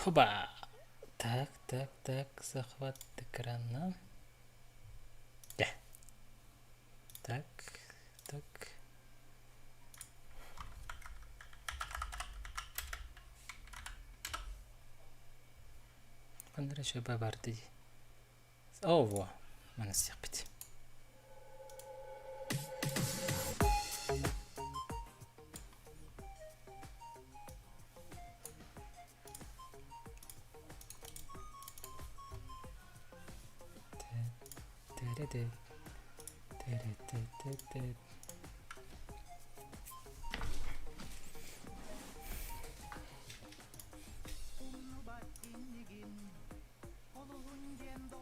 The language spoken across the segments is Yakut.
Хоба! Так, так, так, захват экрана. Да. Так, так. Ханна эрэ шөбө барды дии. Оо, во, маны сиэхпит.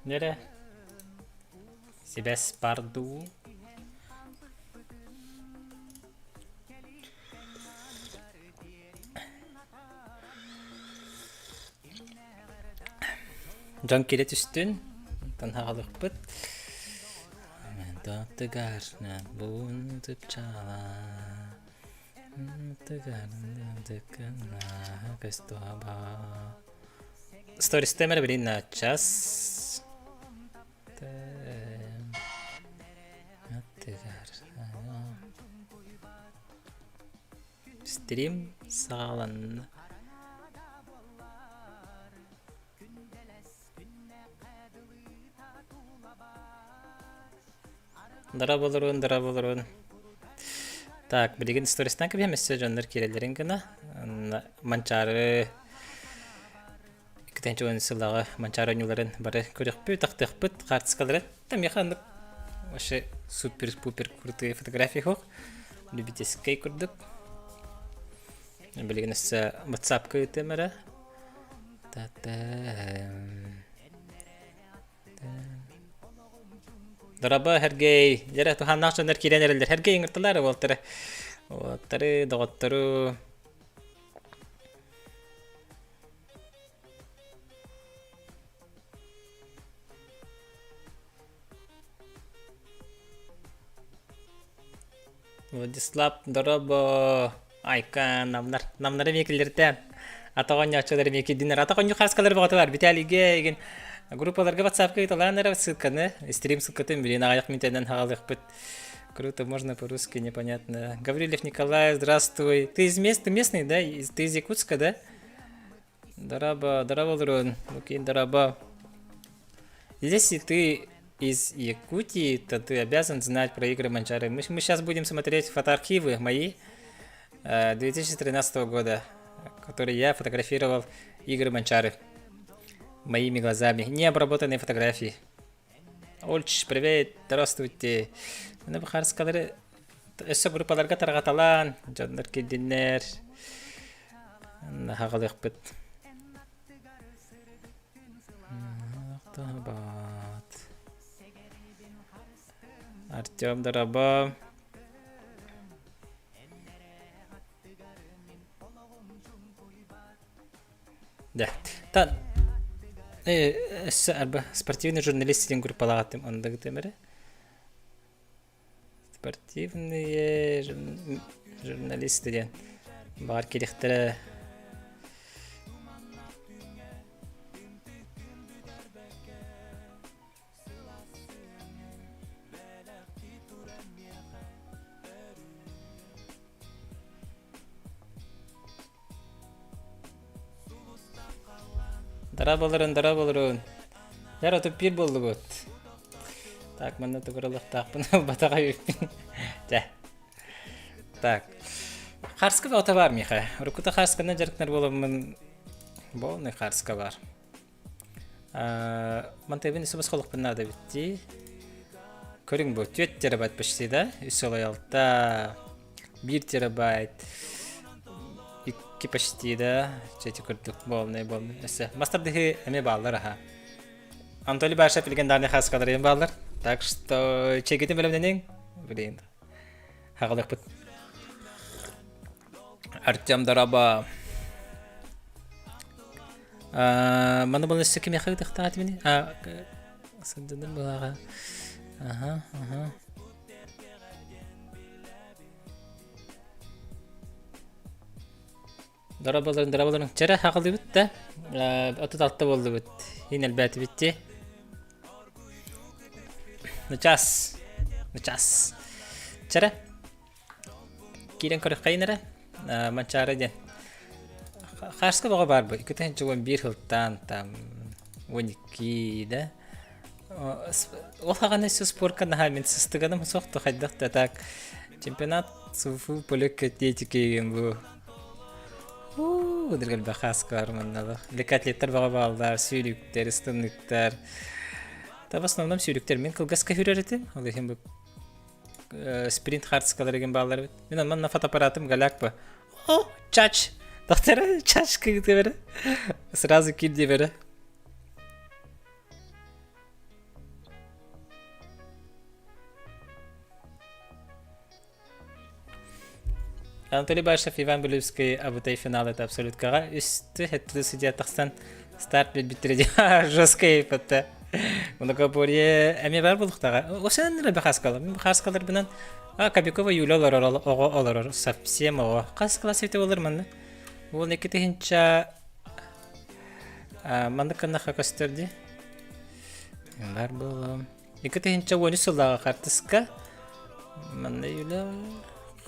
Нэрэ сибэс бар дуу Дьон киирэ түстүн, онтон хаҕалыахпыт. Тыгар Стористемер билин час. Стрим саҕаланна. Дорооболорун, дорооболорун. Так, билигин стористан кэбиһэм өссө дьоннор киирэллэрин гына. Манчаары иккитинчи сыллааҕы Манчаары оонньууларын бары көрүөхпүт, тахтыахпыт, хаартыскалары. Там миэхэ оннук вообще супер-пупер крутые фотографии суох. Любительскай курдук. Билигин өссө WhatsApp-ка ыытыам эрэ. Дорообо, Сергей. Дьэрэ, туһааннаах дьоннор киирэн эрэллэр. Сергей ыҥыртылар уолтары. Уолаттары, доҕоттору. Владислав, дорообо. Айка, намнар. Намнары эмиэ киллэртээн. Ата оонньооччулар эмиэ киирдиннэр. Ата оонньуу хааскалар бөҕөтө бар. Виталийгэ игин группаларга ватсапка ыыталаан эрэ ссылканы, стрим ссылкатын билин аҕыйах мүнүүтэнэн хаалыахпыт. Круто, можно по-русски, непонятно. Гаврилев Николай, здравствуй. Ты из мест, ты местный, да? Ты из Якутска, да? Дорообо, дорообо олорун. Лукин, дорообо. Если ты из Якутии, то ты обязан знать про игры Манчары. Мы, мы сейчас будем смотреть фотоархивы мои 2013 года, которые я фотографировал игры Манчары моими глазами. Необработанные фотографии. Ольч, привет, здравствуйте. Мына бухарскалары өссө группаларга тарҕаталаан, дьоннор кирдиннэр. Хаҕалыахпыт. Артем дорообо. Да. Та өссө арба спортивный журналист диэн группалаах онно гытым эрэ. Спортивные журналисты диэн баҕар кириэхтэрэ Дорооболорун, дорооболорун. Дьэ, отуп биир буоллубут. Так, манна тугуралыахтаахпын ылбатах эбиппин. Дьэ. Так. Харска бөҕөтө баар миэхэ. Уруккута харсканан дьарыктанар буоламмын полный харска баар. Мантайбын исэ босхолохпун наада эбит дии. Көрүҥ бу, 4 терабайт почти да? Үс алта, 1 терабайт, 2 почти да? Чэти курдук буолнай буолнай. Өссө мастардыһы эмиэ бааллар аха. Анатолий Башев легендарный хаскалар эм бааллар. Так что чегитин бэлэмнэниҥ. Блин. Хагалыахпыт. Артем дорообо. Маны бұл өссө кимиэхэ ыытыахтаах этибиний? Сылдьыдым былаҕа. Аха, аха. Дорооболорун, дорооболорун. Чэрэ хаҕылыбыт да, 36 буоллубут. Иин элбээтибит дии. Начаас. Начаас. Чэрэ. Киирэн көрөххөйүн эрэ. Манчаары диэн. Хаарска бөҕө баар бу. 2011 сылтан там 12 да. Ол хаҕана өссө спорка наһаа мин сыстыганым суох да хайдах да так чемпионат СУФУ полек атлетики бу уу элбэх хааска бар манна лекатлеттар бөҕө бааллар сүүрүктэр ыстынныктар та в основном сүүрүктэр мин кылгаска хүрэр этим ол иһин бу спринт хартыскалар игин бааллар эбит мин манна фотоаппаратым голяк ба о чач доктор чач кыгыты сразу кирди бере Анатолий Башев, Иван Белюбский абытай финал это абсолюткаҕа үстү хэттү судья тахсан старт биэрбиттэрэ дии жесткий иппэтэ. Многоборье эмиэ бар булуктаҕа. Осен эрэ бахаскалар. Мин бахаскаларбынан а Кобякова Юля олорор оҕо олорор совсем оҕо. Хас класс эти олор манна? Уол 2 тыһынча маннык гыннахха көстөр дии. Бар буолуом. 2013 сыллааҕы хаартыска. Манна Юля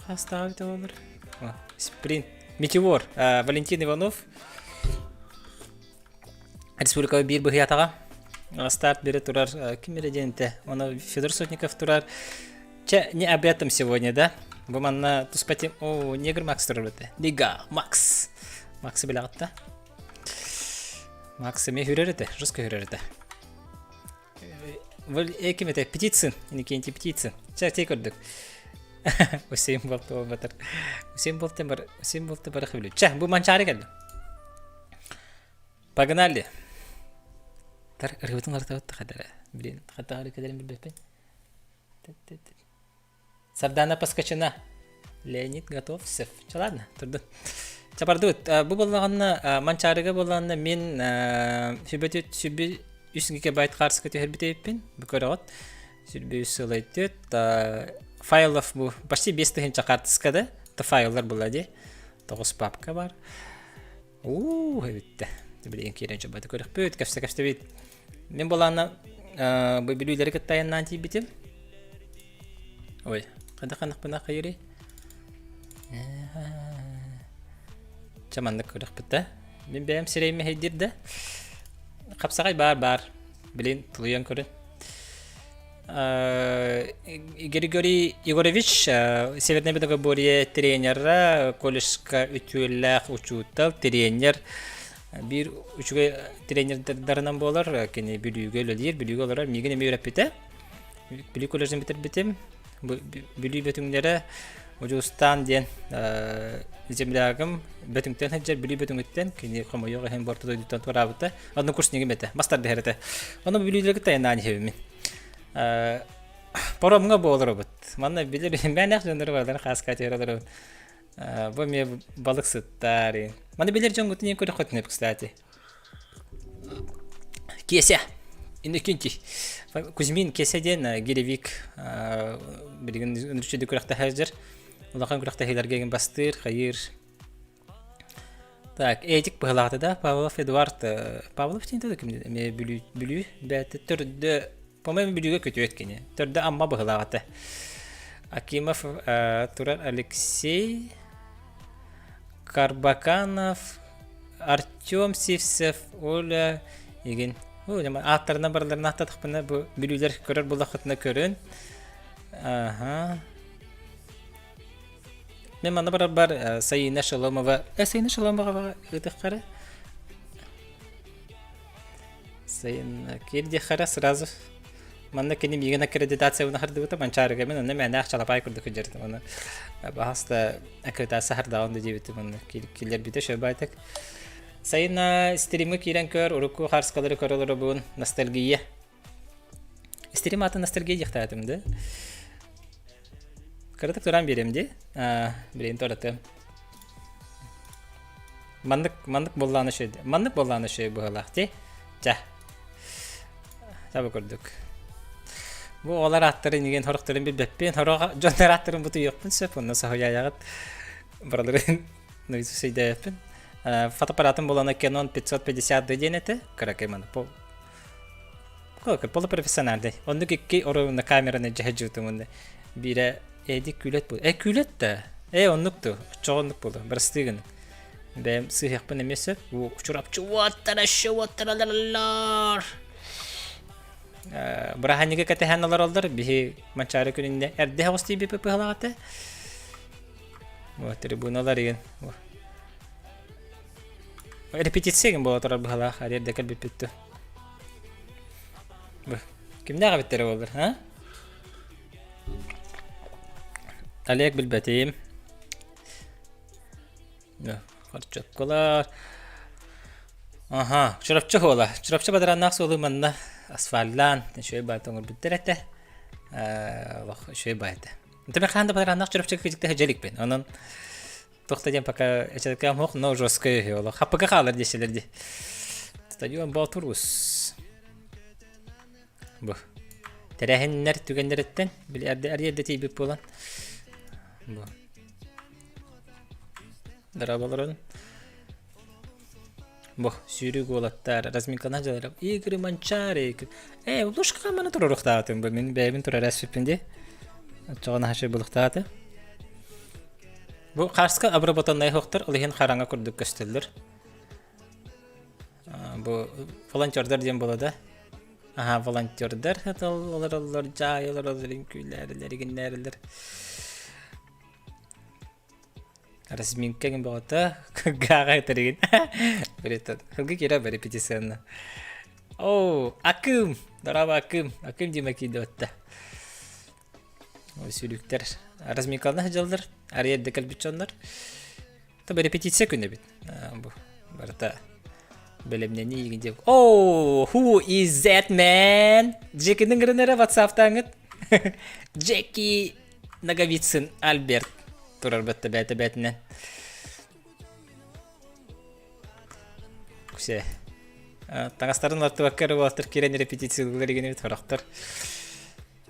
хастааҕы эбитэ буолар? Спринт. Метеор. Валентин Иванов. Республикаҕа биир быһыйатаҕа. Старт бере турар ким эрэ диэн этэ. Оны Федор Сотников турар. Чэ, не об этом сегодня, да? Бу манна туспа тем... О, негр Макс турар этэ. Лига Макс. Максы билэҕит да? Макс эмиэ хүрэр этэ, жестко хүрэр этэ. Ким этэ? Птицын. Иннокентий Птицын. Чэ, тей көрдүк. Усейн Болт буолбатар. Усейн Болт бар, Усейн Болт бар хөвлү. Чэ, бу манчаары кэлли. Погнали. Тар ырыбытын артабыт хадара. Блин, хатаары кэлэрин билбэппин. Сардана Поскачина. Леонид Готовцев. Чэ, ладно, турдун. Чэ, бардыбыт. Бу буоллаҕына, Манчаарыга буоллаҕына мин сүбэтүт сүбү үс гигабайт хаарска түһэрбит эбиппин. Бу көрөҕүт. Сүрбү үс сыл өттүт. Файлов бу почти 5000 хаартыска да. Это файллар была ди. Тоҕус папка бар. Уу, эбиттэ. Билигин киирэн чобаты көрөхпүт, кэпсэ-кэпсэбит. Мин булаана бу бүлүүлэри кытта айаннаан тиийбитим. Ой, хайдах ханнахпына хайырый? Чэ маннык көрөхпүт да. Мин бэйэм сирэйим мэһэйдиир да. Хапсаҕай баар баар. Билин тулуйан көрүн. Григорий Егорович Северное Многоборье тренера, колледжка үтүөлээх учуутал, тренер. Биир үчүгэй тренердарынан буолар. Кини Бүлүүгэ үлэлиир, Бүлүүгэ олорор. Миигин эмиэ үөрэппитэ. Бүлүү колледжын бүтэрбитим. Бүлүү бөтүҥнэрэ Удьуустаан диэн землягым Бөтүҥтэн сылдьар Бүлүү Бөтүҥүттэн кини хомойуох иһин борто дойдуттан туораабыта. Однокурснигым этэ, мас тардыһар этэ. Ону Бүлүүлэргэ тайанаан иһэбин мин. Паромҥа буоларбыт. Манна билэр мээнэх дьоннору барыларын хааска түһэр олоробут. Бу эмиэ балыксыттар. Маны билэр дьоҥҥутун көрөххүтүнэ, кстати. Киэсэ. Иннокентий. Кузьмин Киэсэ диэн гиревик билигин үчүгэй күрэхтэһэ сылдьар. Улахан күрэхтэһиилэргэ игин бастыыр, хайыыр. Так, Эдик быһылаата да, Павлов Эдуард Павлов диэн да ким эмиэ Бүлүү Бүлүү бэйэтэ төрдө по-моему Бүлүүгэ көтүөт кини. Төрдө Амма быһылаах этэ. Акимов турар Алексей Карбаканов Артем Сивцев, Оля игин. Ааттарынан барыларын ааттатахпына бу бүлүүлэр көрөр буллаххытына көрүн. Аха. Мен манна барарбар Саина Шаломова, э Саина Шаломова ытыххара. Сайын киирдиэххэ сразу Манна кини миигин аккредитациябын аһардыбыта Манчаарыга мин онно мээнээх чалапаай курдук сылдьарым. Ону баһас да аккредитация аһардаҕын да диэбитим онно киллэрбитэ шөбайтык. Сайын стримҥа киирэн көр, урукку хаарскалары көрө олоробун, ностальгия. Стрим атын ностальгия диэхтээтим да. Кыратык туран биэриэм дии. Билигин туоратыам. Маннык маннык буоллаҕына үчүгэй маннык буоллаҕына үчүгэй быһыылаах дии. Чэ. Таба курдук. Бу оҕолор ааттарын игин сорохторун билбэппин, сорох дьоннор ааттарын бутуйуохпун сөп, онно соһуйаайаҕыт. Барыларын наизусть өйдөөбөппүн. Фотоаппаратым буолана Canon 550 диэн этэ. Кыракый маны полупрофессиональный. Оннук икки оруобуна камераны дьаһадьыытым уонна биирэ Эдик күлэт буол. Э күлэт да. Э оннук ту. Оччоҕо оннук буолу. Бырастыы гын. Бэйэм сыыһыахпын эмиэ сөп. Чурапчы уоттара уоттаралар. Бырааһынньыгы кэтэһэн олороллор. Биһи Манчаары күнүндэ эрдэ оҕус тиийбиппит быһалаах этэ. Вот трибуналар игин. Репетиция игин буола турар быһалаах. Эрдэ кэлбиппит ту. Кимнээх эбиттэрэ буоллар, а? Олег билбэтим. Хорчокколор. Аха, Чурапчы суола. Чурапчы бадарааннаах суолу манна асфальтаан үчүгэй баайта оҥорбуттар этэ. Олох үчүгэй баайта. Интэ хаан да бадарааннаах Чурапчыга кыдьыкта сылдьа иликпин. Онон туох да диэн пока эчэкэм суох, но жесткай үһү олох. Хаппыга хаалар диэсэлэр дии. Стадион Боотурус. Бу тэрээһиннэр түгэннэриттэн били эрдэ эрдэ тиийбит буолан бу дорооболорун бу сүүрүү уолаттар разминкалаах дьалар Игорь Манчари ээ лушка маны туруруктаатым бу мин бэйэбин турар эспиппин дии оччоҕо наһаа булуктааты бу хаарска обработаннай хуохтар ол иһин хараҥа курдук көстөллөр Бу волонтердар диэн буола да. Аха, волонтердар олороллор, дьаай олороллор, үҥкүүлээрилэр, игиннээрилэр. Разминка гин бөҕөтө, кыгааҕа этэригин. Билетет. Хылгы киирэ бары репетиционно. Оо, Акым! Дорообо, Акым. Акым Дима киирдэ отта. Сүлүктэр разминкалана сылдьаллар, арыйа эрдэ кэлбит дьоннор. Таба репетиция күнэ эбит. Бу барыта бэлэмнэнии игин диэк. Oh, who is that man? Джекиның гырынара WhatsApp-таңыт. Джеки Наговицын Альберт турар бэтте бээтэ бээтинэн. Күсе. Таҥастарын уларытыбакка эрэ уолаттар киирэн репетициялыылар игин эбит сорохтор.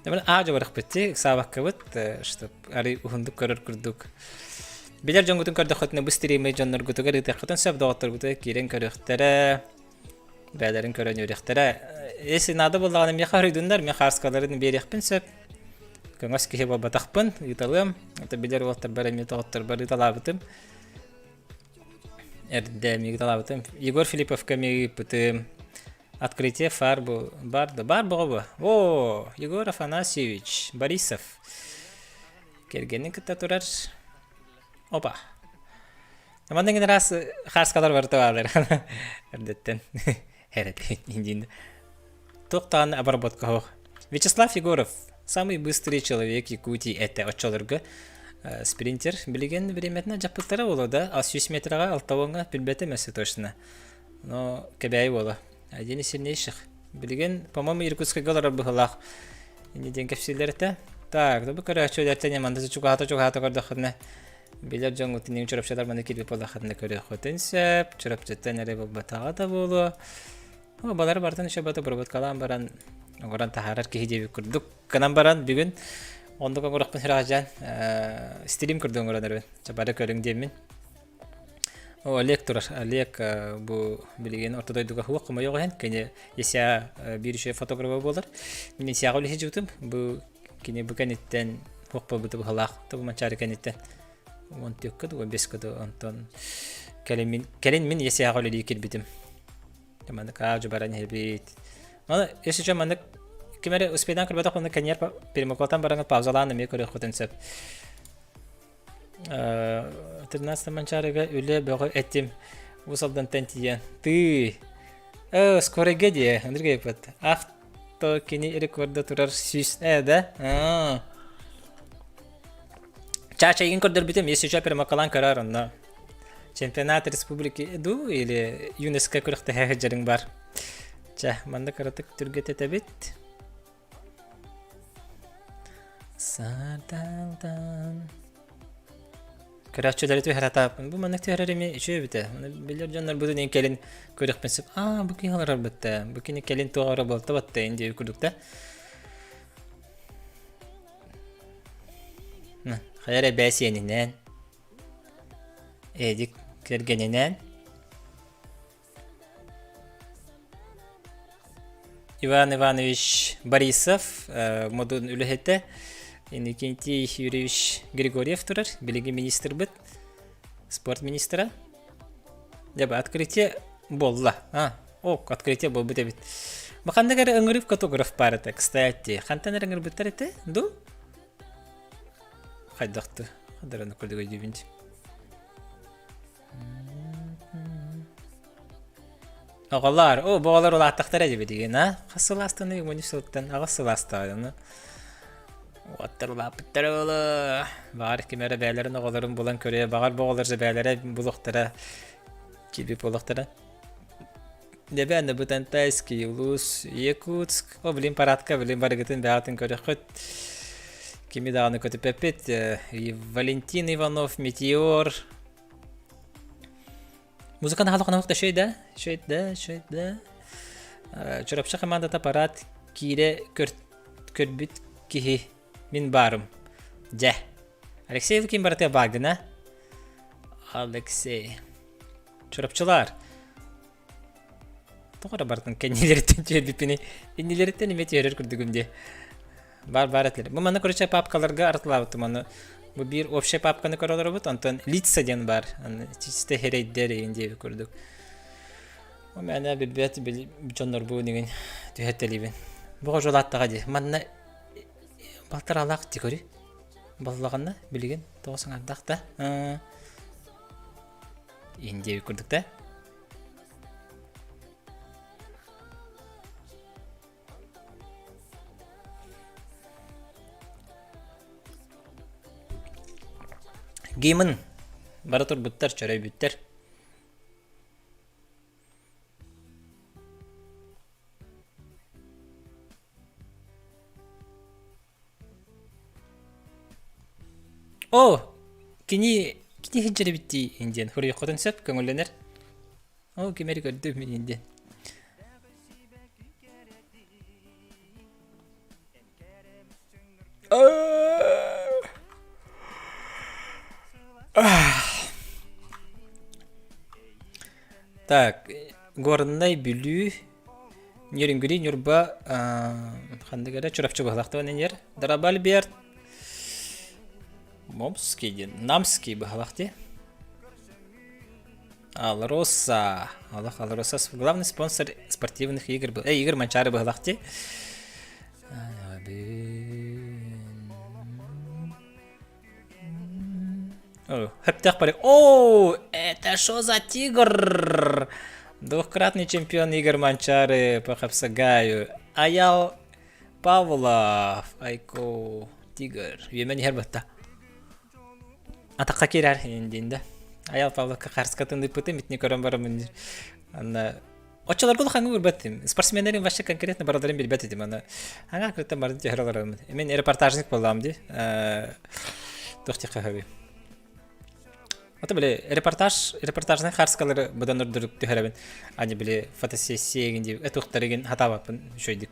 Дэмэн аа дьабарахпыт ти ыксаабаккабыт, чтоб арый уһундук көрөр курдук. Билэр дьоҥгутун көрдөххүтүнэ бу стримы дьонноргутугар ыытыаххытын сөп доҕотторгутугар киирэн көрүөхтэрэ, бэйэлэрин көрөн үөрүөхтэрэ. Если надо буоллаҕына миэхэ хоруйдуннар, мин хаарскаларын биэриэхпин сөп. Көҥөс киһи буолбатахпын, ыыталыам. Это билэр уолаттарбар эмиэ доҕотторбор ыыталаабытым. Эрдэ эмиэ ыыталаабытым. Егор Филипповка эмиэ ыыппытым. Открытие фар бу бар да бар боҕо бу. О, Егор Афанасьевич Борисов. Кэргэнин кытта турар. Опа. Манна гин раз хааскалар барыта баалар. Эрдэттэн. Эрэтин. Туох даҕаны обработка суох. Вячеслав Егоров, самый быстрый человек Якутии этэ оччолорго спринтер. Билигин бириэмэтинэ дьаппыттара буолуо да, а 100 метраҕа алтауҥҥа билбэтим өссө точно. Но Кэбээйи уола. Один из сильнейших. Билигин, по-моему, Иркутскайга олорор быһыылаах. Инни диэн кэпсииллэр этэ. Так, бу көрөөччүлэртэн манна чугаһата-чугаһата көрдөххүнэ билэр дьоҥҥутун иҥ чурапчылар маны киирбит буоллаххытына көрүөххүтүн сөп. Чурапчыттан эрэ буолбатаҕа да буолуо. О, балары барытын еще бата проводкалаан баран оҥорон таһаарар киһи диэбит курдук. Гынан баран бүгүн оннук оҥорохпун сүрэҕдьээн стрим курдук оҥорон эрэбин. Бары көрүҥ диэммин. О, Олег турар. Олег бу билигин орто дойдуга суох хомойуох иһин кини ИСЯ биир үчүгэй фотографа буолар. Мин ИСЯҕа үлэһэ Бу кини бу кэнниттэн суох буолбута быһалаах. Бу Манчаары кэнниттэн 14 да 15 да онтон кэлин мин кэлин мин ИСЯҕа үлэлии киирбитим. Маннык аа баран иһэбит. Аны если что маннык ким эрэ успейдаан көрбөтөх онно кэннигэр перемокотан баран паузалаан эмиэ көрүөххүтүн сөп. 13 Манчаарыга үлэ бөҕө этим. Уус Алдантан тиийэн. Тыы. Э, скорайга дии, Андрей Гайпат. Авто кини рекорда турар сүүс э да? Аа. Чаача игин көрдөрбүтүм, если что перемокалаан көрөр онно. Чемпионат республики ду или ЮНЕСКО күрэхтэһэ сылдьарыҥ бар. Чэ, манна кыратык түргэтэтэбит. Сааталтан Көрөөччүлэри түһэрэ тааппын. Бу маннык түһэрэр эмиэ үчүгэй эбитэ. Аны билэр дьоннорбутун эн кэлин көрүөхпүн сөп. Аа, бу киһи олорор бытта. Бу кини кэлин туох эрэ буолта батта ин диэбит курдук да. Хайа эрэ бээ сиэнинэн, Эдик кэргэнинээн. Иван Иванович Борисов, модун үлэһитэ, Иннокентий Юрьевич Григорьев турар, билиҥҥи министрбыт, спорт министра. Дьэ, открытие буолла. А, о, открытие буолбут эбит. Баханнык эрэ ыҥырык фотограф баар этэ, кстати. Хантан эрэ ыҥырбыттар этэ, ду? Хайдахты? Хадараны көрдүгэй диибин. Оҕолор, о, бу оҕолор улааттахтара дии билигин, а? Хас сыл аастаны, 13 сылтан аҕыс сыл аастаҕына. Уоттар улааппыттара буолуо. Баҕар ким эрэ бэйэлэрин оҕолорун булан көрүө, баҕар бу оҕолор бэйэлэрэ булуохтара, киирбит буолуохтара. Дебен Бутантайский улуус Якутск. О, блин, парадка, блин, барыгытын бэҕэтин көрөххүт. Кими даҕаны көтүппэппит. Валентин Иванов, Метеор. Музыка наһаа да шөй да, шөй да, шөй да. Чурапчы командата парад киирэ көрбүт киһи мин баарым. Дьэ. Алексей Лукин барыта баагына. Алексей. Чурапчылар. Тоҕо эрэ барытын кэннилэриттэн түһэрбиппиний? Иннилэриттэн эмиэ түһэрэр курдугум дии. Баар баар этилэр. Бу манна короче папкаларга арытылаабытым аны бу биир общай папканы көрө олоробут, онтон лица диэн баар. Аны чисто херэйдэр игин диэбит курдук. Ол мээнэ билбэт дьоннорбун игин түһэртэлиибин. Бу хожулааттаҕа дии. Манна балтараалаах дии көрүй. Баллаҕына билигин тоҕо саҥардах да. Иһин диэбит курдук да. Гимн бара турбуттар, чөрөйбүттэр. Оо, кини кини сылдьар эбит дии диэн суруйуоххутун сөп, көҥүллэнэр. Оо, ким эрэ көрдүм мин диэн. Так, Горнай, Бүлүү, Нерюнгри, Ньурба, ханнык эрэ Чурапчы быһалаахтыбын эньэр. Дарабальберт, Момский диэн, Намский быһалаах дии. Алроса, Аллах Алроса, главный спонсор спортивных игр был. Эй, Игорь Манчары быһалаах дии. Хэптэх парик. О, это что за тигр? Двухкратный чемпион Игорь Манчары по Хапсагаю. Аял Павлов. Айко тигр. Үөмэн иһэр батта. Атаққа киирэр индинде. Аял Павловка харскатын ыппытым, итини көрөн барамын. Анна Оччолорго улахаҥҥа көрбөт Спортсменнэрин вообще конкретно барыларын билбэт этим. Аны аҥаа кырыттан барын түһэр олоромун. Мен репортажник буоллаҕым дии. Туох диэххэ сөбүй? Ото били репортаж, репортажнай хаарскалары быдан ордурук түһэрэбин. Ани били фотосессия игин дии этуохтарыгын хатаабаппын үчүгэйдик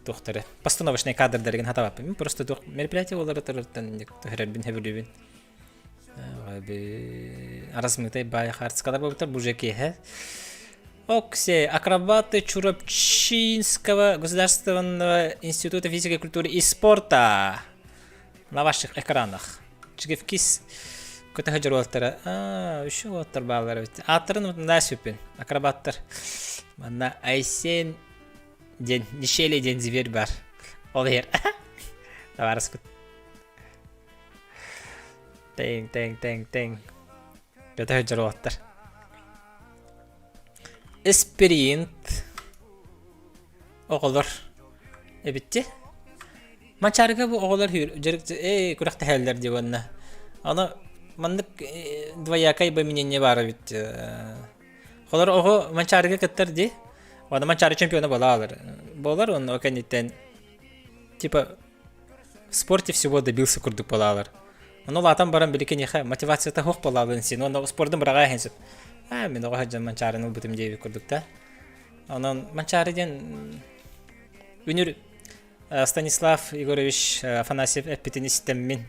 туохтары постановочный кадрдарыгын хатаабаппын. Мен просто туох мероприятие буолары турартан түһэрэрбин сөбүлүүбүн. Размытай баай хаартыскалар буолбуттар бу же киэһэ. Оксе, акробаты Чурапчинского государственного института физики, культуры и спорта на ваших экранах. Чигевкис көтө дьоруолтара. Аа, үчү уоттар бааллар эбит. Ааттарын мында сүппүн. Акробаттар. Манна Айсен диэн Нишели диэн зверь бар. Ол иһэр. Табаарыспыт. Тэҥ, тэҥ, тэҥ, тэҥ. Көтө сылдьар уолаттар. Эспиринт. Оҕолор эбитти. Манчаарыга бу оҕолор дьарык ээ күрэхтэһэллэр дии уонна. Аны маннык двоякай бы мнение баар эбит. Холор оҕо Манчаарыга кыттар дии. Уонна Манчаары чемпиона буолаалар. Буолар уонна кэнниттэн типа В спорте всего добился курдук буолаалар. Ону улаатан баран били киниэхэ мотивацията суох буолаалын син уонна спордун быраҕа иһэн сөп. Аа, мин оҕо сылдьан Манчаарыны ылбытым диэбит курдук да. Онон Манчаары диэн үнүр Станислав Егорович Афанасьев эппитин истэммин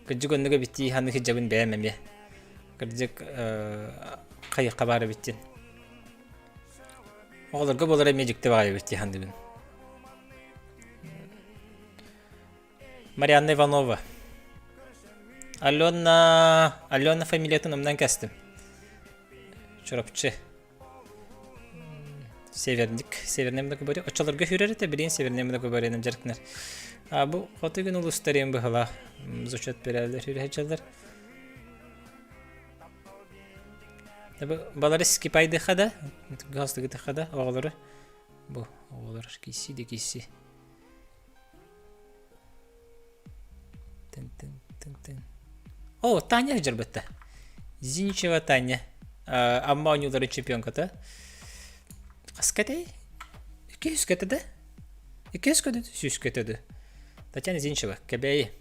кырдьык оннук эбит дии саныы сылдьабын бэйэм эмиэ. Кырдьык хайыахха баар эбит диэн. Оҕолорго буолар эмиэ дьикти баҕайы эбит дии саныыбын. Марианна Иванова. Алена, Алена фамилиятын умнан кэстим. Чурапчы. Северник, Северный многоборье. Оччолорго хүрэр этэ, билигин Северный многоборьенан дьарыктанар. А бу хоту күн улуустарыйан быһалаах зачет берэллэр хүрэ Балары скипайдыха да, галстугытыха да оҕолору. Бу оҕолор киси да киси. Тын-тын-тын-тын. О, Таня дьарбытта. Зиничева Таня. Амма оонньууларын чемпионката. Хаска этэй? Икки үскэтэ да? Икки үскэтэ, сүүскэтэ да. Татьяна Зиничева, Кэбээйи.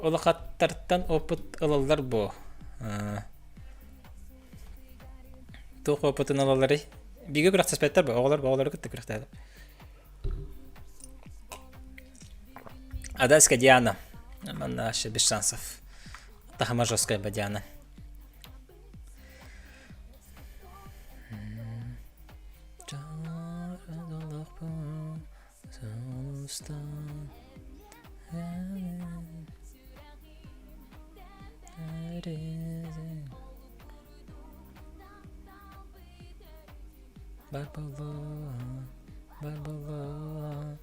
Улахаттартан опыт ылаллар буо. Туох опытын ылалларый? Бигэ күрэхтэспэттэр бу, оҕолор оҕолору кытта күрэхтэһэллэр. Адаска Диана. Манна вообще без шансов. Таһыма жесткая ба Диана. Бар буоллун, бар буоллун,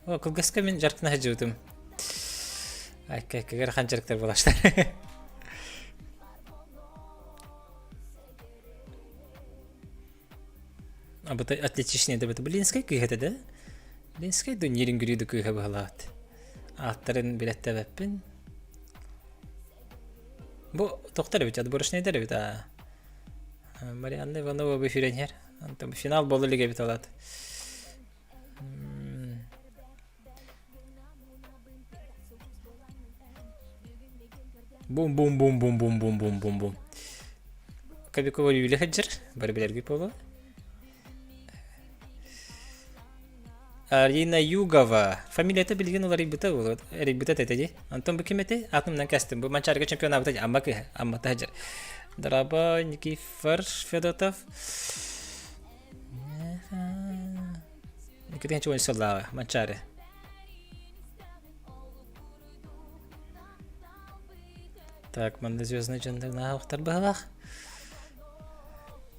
О, кылгаска мин дьарыктана сылдьыбытым. Айка-айка ыарахан дьарыктар буолаштар. Абытай атлетичный да Блинскай кыыһа этэ да? Блинскай да Нирингүрүү да кыыһа быһалаат. Ааттарын билэттэбэппин. Бу тохтор эбит, отборочнайдар эбит аа. Марианна Иванова бу сүүрэн иһэр. Антон финал буола илик эбит алаат. Бум-бум-бум-бум-бум-бум-бум-бум-бум. Кобякова Юлия сылдьар, бары билэргит буолуо. Арина Югова. Фамилията билигин уларыйбыта буолуо. Эрийбитэ этэ дии. Антон бу ким этэй? Атымнан кэстим. Бу Манчаарыга чемпионаабыта дии. Амма кыыһа. Аммата сылдьар. Дорообо, Никифор Федотов. Никитин чугун сыллааҕы Манчаары. Так, манна звездный дьоннор наһаа быһалаах.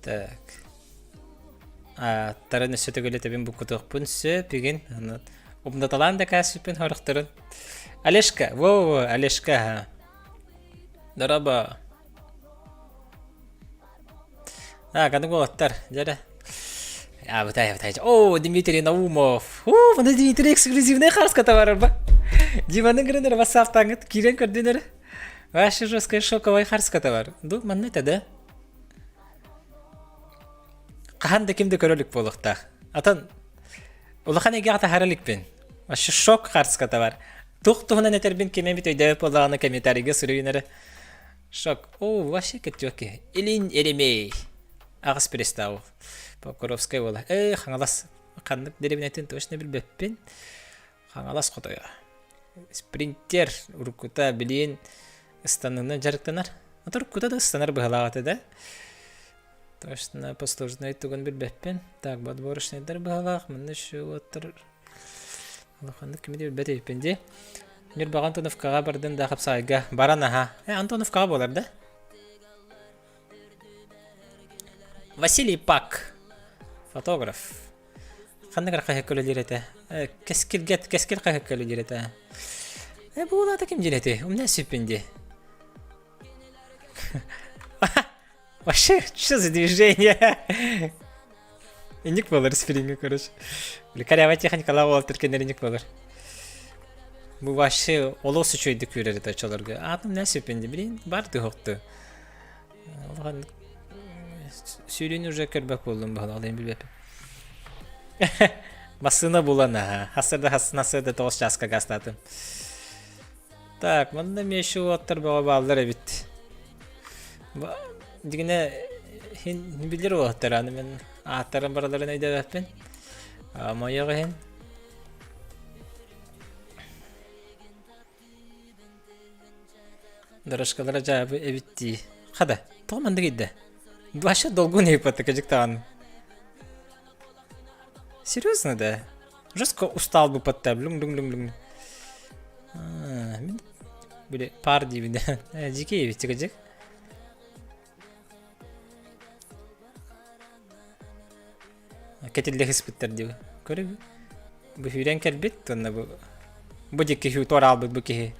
Так. Ааттарын өссө төгүл этэбин буккутуохпун сөп игин. Умнаталаан да кээспиппин хорохторун. Олежка, во-во, Олежка, ха. Дорообо. А, кадык уолаттар, дьэрэ. А, бытай, бытай. О, Дмитрий Наумов. О, маны Дмитрий эксклюзивный хаска бар ба. Диманы гырыныр ватсаптаңыт киирэн көрдүнөр. Вообще жесткая шоковай харската бар. Ду, манна это да? Хаһан да ким да көрө илик буолуохтаах. Атын улахан эйгэҕэ таһара иликпин. Вообще шок харската бар. Туох туһунан этэрбин ким эмит өйдөөбөт буоллаҕына комментарийга суруйун эрэ. Шок. О, вообще көтүөх киһи. Илин Еремей. Аҕыс приставов. Покровскай буола. Э, Хаҥалас. Ханнык дэриэбинэтин точно билбэппин. Хаҥалас хотойо. Спринтер уруккута билиэн ыстаныынан дьарыктанар. Уруккута да ыстанар быһалаах этэ да. Точно послужной тугун билбэппин. Так, подборочнайдар быһалаах. Манна еще уоттар улаханнык кими да билбэт эбиппин дии. Ньурбаҕа Антоновкаҕа бардын да хапсаайга баран аһа. Э, Антоновкаҕа буолар да? Василий Пак, фотограф. Ханнык эрэ хаһыакка үлэлиир этэ? Кэскилгэ Кэскил хаһыакка үлэлиир этэ. Э, бу улаата ким диэн этэй? Умна сүппүн дии. Вообще, что за движение? Инник буолар спринга, короче. Корява техникалаах уолаттар кэннэр инник буолар. Бу вообще олус үчүгэйдик күүрэр этэ оччолорго. Аатым нэ сүппүн дии. Блин, бар туһукту. Улахан сүүрүүнү уже көрбөт буоллум баһылаах диэн билбэппин. Массыына булан аха. Хасырда хасына тоҕус чааска газтаатым. Так, манна эмиэ уоттар бөҕө бааллар эбит. Дигинэ хин билэр уолаттар аны мен ааттарын бараларын өйдөбөппүн. Мойоҕо иһин. Дорожкалара дьаабы эбит дии. Хада, тоҕо маннык ыйда? Вообще долгун иһиппатта кыдьыктаҕын. Серьезно, да? Жестко устал бы подта. Блюм блюм блюм блюм. Мин били паар диибин да. Дьикий эбит кыдьык. Кэтиллэ сыспыттар дии. Көрөбүн. Бу сүүрэн кэлбит уонна бу бу диэки сүү туораалбыт бу киһи.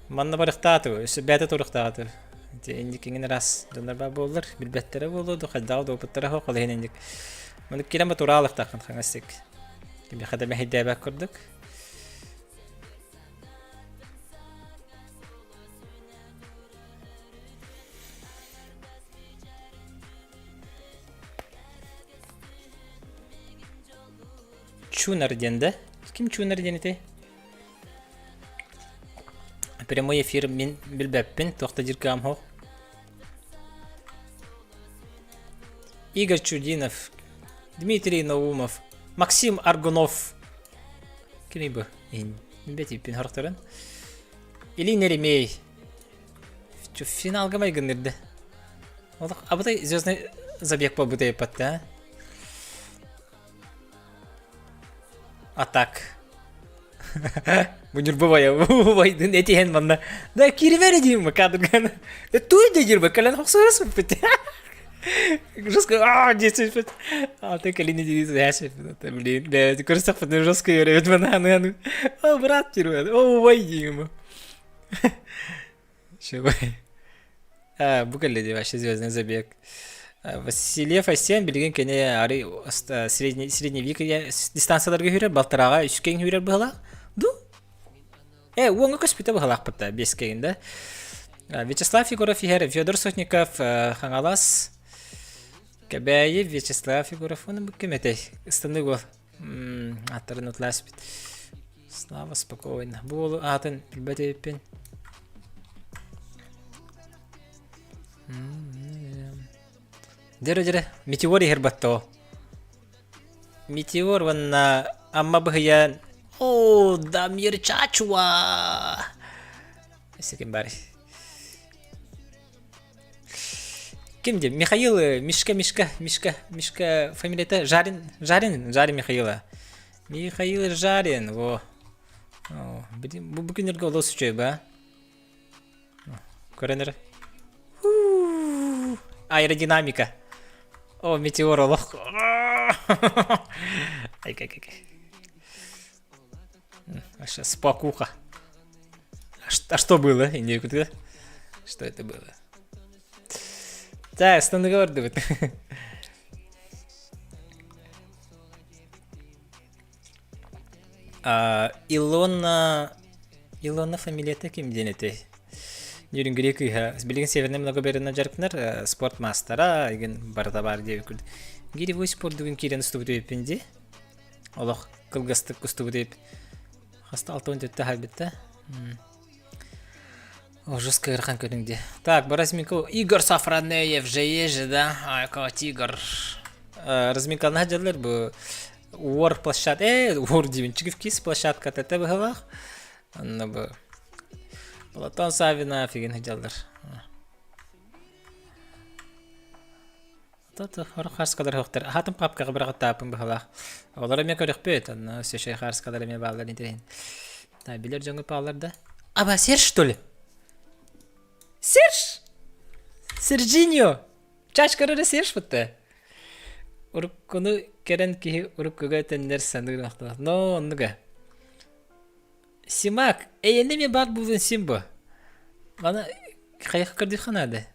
Манна барыхтааты өссө бэйэтэ туруохтааты. Ити инник иҥин араас дьоннор баар буоллар, билбэттэрэ буолуо ду, хайдаҕа да опыттара суох, ол иһин инник. Маннык киирэн ба тураалыхтааххын хаҥас сик. Кимиэхэ да мэһэйдээбэт курдук. Чунар диэн да? Ким Чунар диэн этэй? Прямой эфир мин билбэппин, туох да дьиркаам суох. Игорь Чудинов, Дмитрий Наумов, Максим Аргунов. Кимий бу? Билбэтиппин хорохторун. Илин Еремей. Финалга майгыннырды. Олох абытай звездный забег буолбут эппат А так. Бу Ньурба убайдын этиһэн манна. Да киирибэр диим кадрган. Туй да дирбэ кэлэн хохсуорас бүппүт. Жестко аа диэсиппит. А ты кэлини диэсиппит. Блин, да көрсөхпүт жестко өрөбүт мана аны аны. О, брат дирбэ. О, убай диим. Чего? А, бу кэллэ дии вообще звездный забег. Васильев Айсен билигин кини ары средний средневик дистанцияларга үүрэр, балтарааҕа үскэҥ үүрэр быһалаах. Ду? Э, уоҥҥа көспүтэ быһалаахпыт да, биэскэйин да. Вячеслав Егоров иһэр, Федор Сотников, Хаҥалас, Кэбээйи, Вячеслав Егоров, оны бу ким этэй? Ыстаныы уол. Ааттарын утласпит. Слава спокойно. Бу уолу аатын билбэт эбиппин. Дьэрэ дьэрэ, метеор иһэр батто. Метеор уонна Амма быһыйан О, Дамир Чачуа! Өссө бар. Ким диэн? Михаил Мишка Мишка Мишка Мишка фамилията Жарин Жарин Жарин Михаила. Михаил Жарин во. Бу бу күннэргэ олус үчүгэй ба. Көрөн эрэ. Аэродинамика. О, метеор олох. Ай, ай, ай. Вообще спокуха. А что было? Индия Что это было? Так, станыга бардыбыт. Илона Илона фамилията ким диэн этэй? Ньүрүнгүрү кыыһа билигин Северный многоберина дьарыктанар спорт маастара игин барыта баар диэбит курдук. Гиревой спордугун киирэн устубут эбиппин дии. Олох кылгастык устубут эбит. Хаста 64 хайбыт да. Жестко ыарахан көрүҥ дии. Так, разминка Игорь Сафранеев же есть же, да? Айка Тигр. Разминканы дьаллар бу Уор площадка, э, уор диибин, Чигивкис площадката этэ быһылаах. Онно бу Платон Савина фигин сылдьаллар. Тото хорох хаарскалар хоқтар. Ахатын папкаҕа быраҕаттааппын быһылаах. Олор эмиэ көрөхпүт. Онно өссө хаарскалар эмиэ бааллар интэриэһин. Та билэр дьоҥҥут бааллар да. Аба, Серж, что ли? Серж! Сержиньо! Чашкар эрэ Серж бутта. Уруккуну кэрэн киһи уруккуга төннөр саныыр махтанар. Но оннуга. Симак, эйэнэ эмиэ баар буолуон син бу. Мана хайаха көрдүөххэ наада.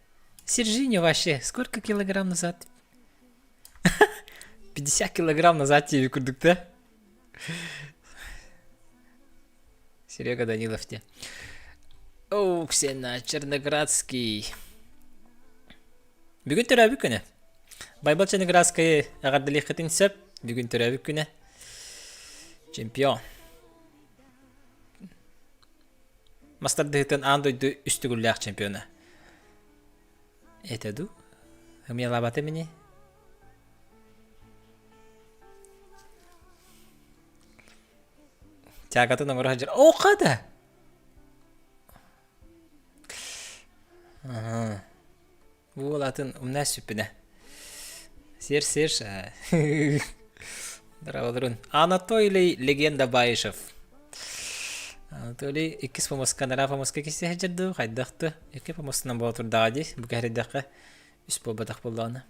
Сержиньо вообще сколько килограмм назад? 50 килограмм назад диэби курдук да? Серега Данилов диэн. Оу, Ксена, Черноградский. Бүгүн төрөөбүт күнэ. Байбал Черноградскайы эҕэрдэлиэххитин сөп. Бүгүн төрөөбүт күнэ. Чемпион. Мас тардыһыытын аан дойду үс төгүллээх чемпиона. Этэ дуу? Ымыйалаабата мини? Тягатын оҥоро сылдьар. О, хата! Бу уол атын умнаа сүппүнэ. Сир сир. Здраволорун. Анатолий Легенда Баишев. Анатолий иккис помоска нара помоска киссе сылдьар дуу, хайдах дуу? Икки помостунан буола турдаҕа дии, бу кэһэрийдэххэ үс буолбатах буоллаҕына.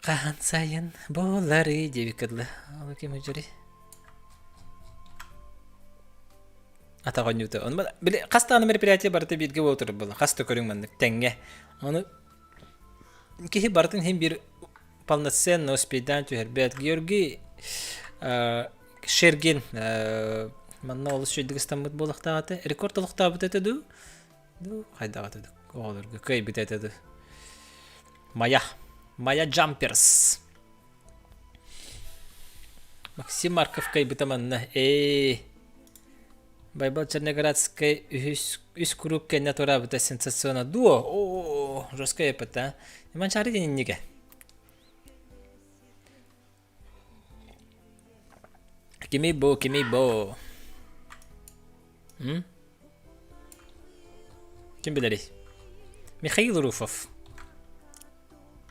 Хаһан сайын буоларый диэбиккэ дылы. Ол ким үдьэри? Атах оонньуута. Ону били хас даҕаны мероприятие барыта бииргэ буола турар буолла. Хас да көрүҥ маннык тэҥҥэ. Ону киһи барытын иһин биир полноценно успейдаан түһэрбэт. Георгий э, Шергин э, манна олус үчүгэйдик ыстаммыт буолуохтаах этэ. Рекорд олохтообут этэ дуу? Дуу, хайдах этэ дуу? Оҕолорго кыайбыт этэ дуу? Майа. Майа Джамперс. Максим Марков кыайбыта манна. Ээ. Байбал Черноградскай үһүс үс куруук кэннэ тураабыта сенсационно дуо? О, жесткая эппит, а? Манчаары диэн иннигэ. Кимий бу, кимий бу? М? Ким билэрий? Михаил Руфов.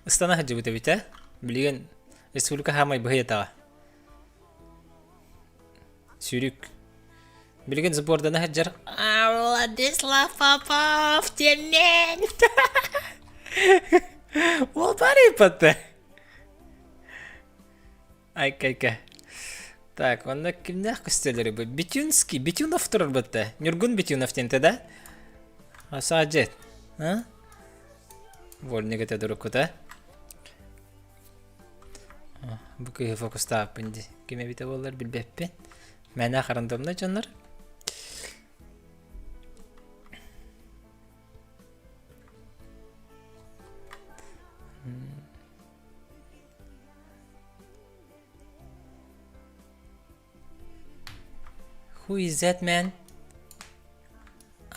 Ыстана сылдьыбыт эбит ээ. Билигин республика хаамай быһыйатаҕа. Сүүрүк. Билигин сбордана сылдьар. Владислав Попов диэммин. Ол баар ыыппатта. Айка-айка. Так, онно кимнээх көстөлөрү бу? Бетюнский, Бетюнов турар бытта. Ньургун Бетюнов диэнтэ да? Асаажет. А? Вольник это дуруккута. Бу кыыһы фокустаабыппын дии. Ким эбитэ буоллар билбэппин. Мээнэ рандомнай дьоннор. Who is that man?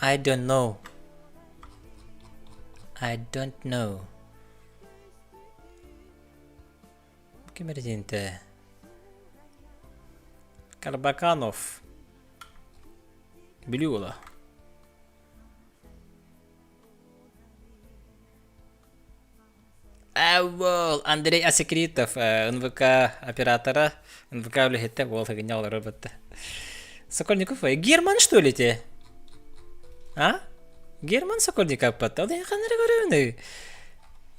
I don't know. I don't know. Ким эрэ Карбаканов. Бүлүү уола. Уол Андрей Асекритов НВК оператора, НВК үлэһитэ уол хагынньа олорор батта. Сокольников Герман что ли те? А? Герман Сокольников батта. Ол ханнары көрөбүн.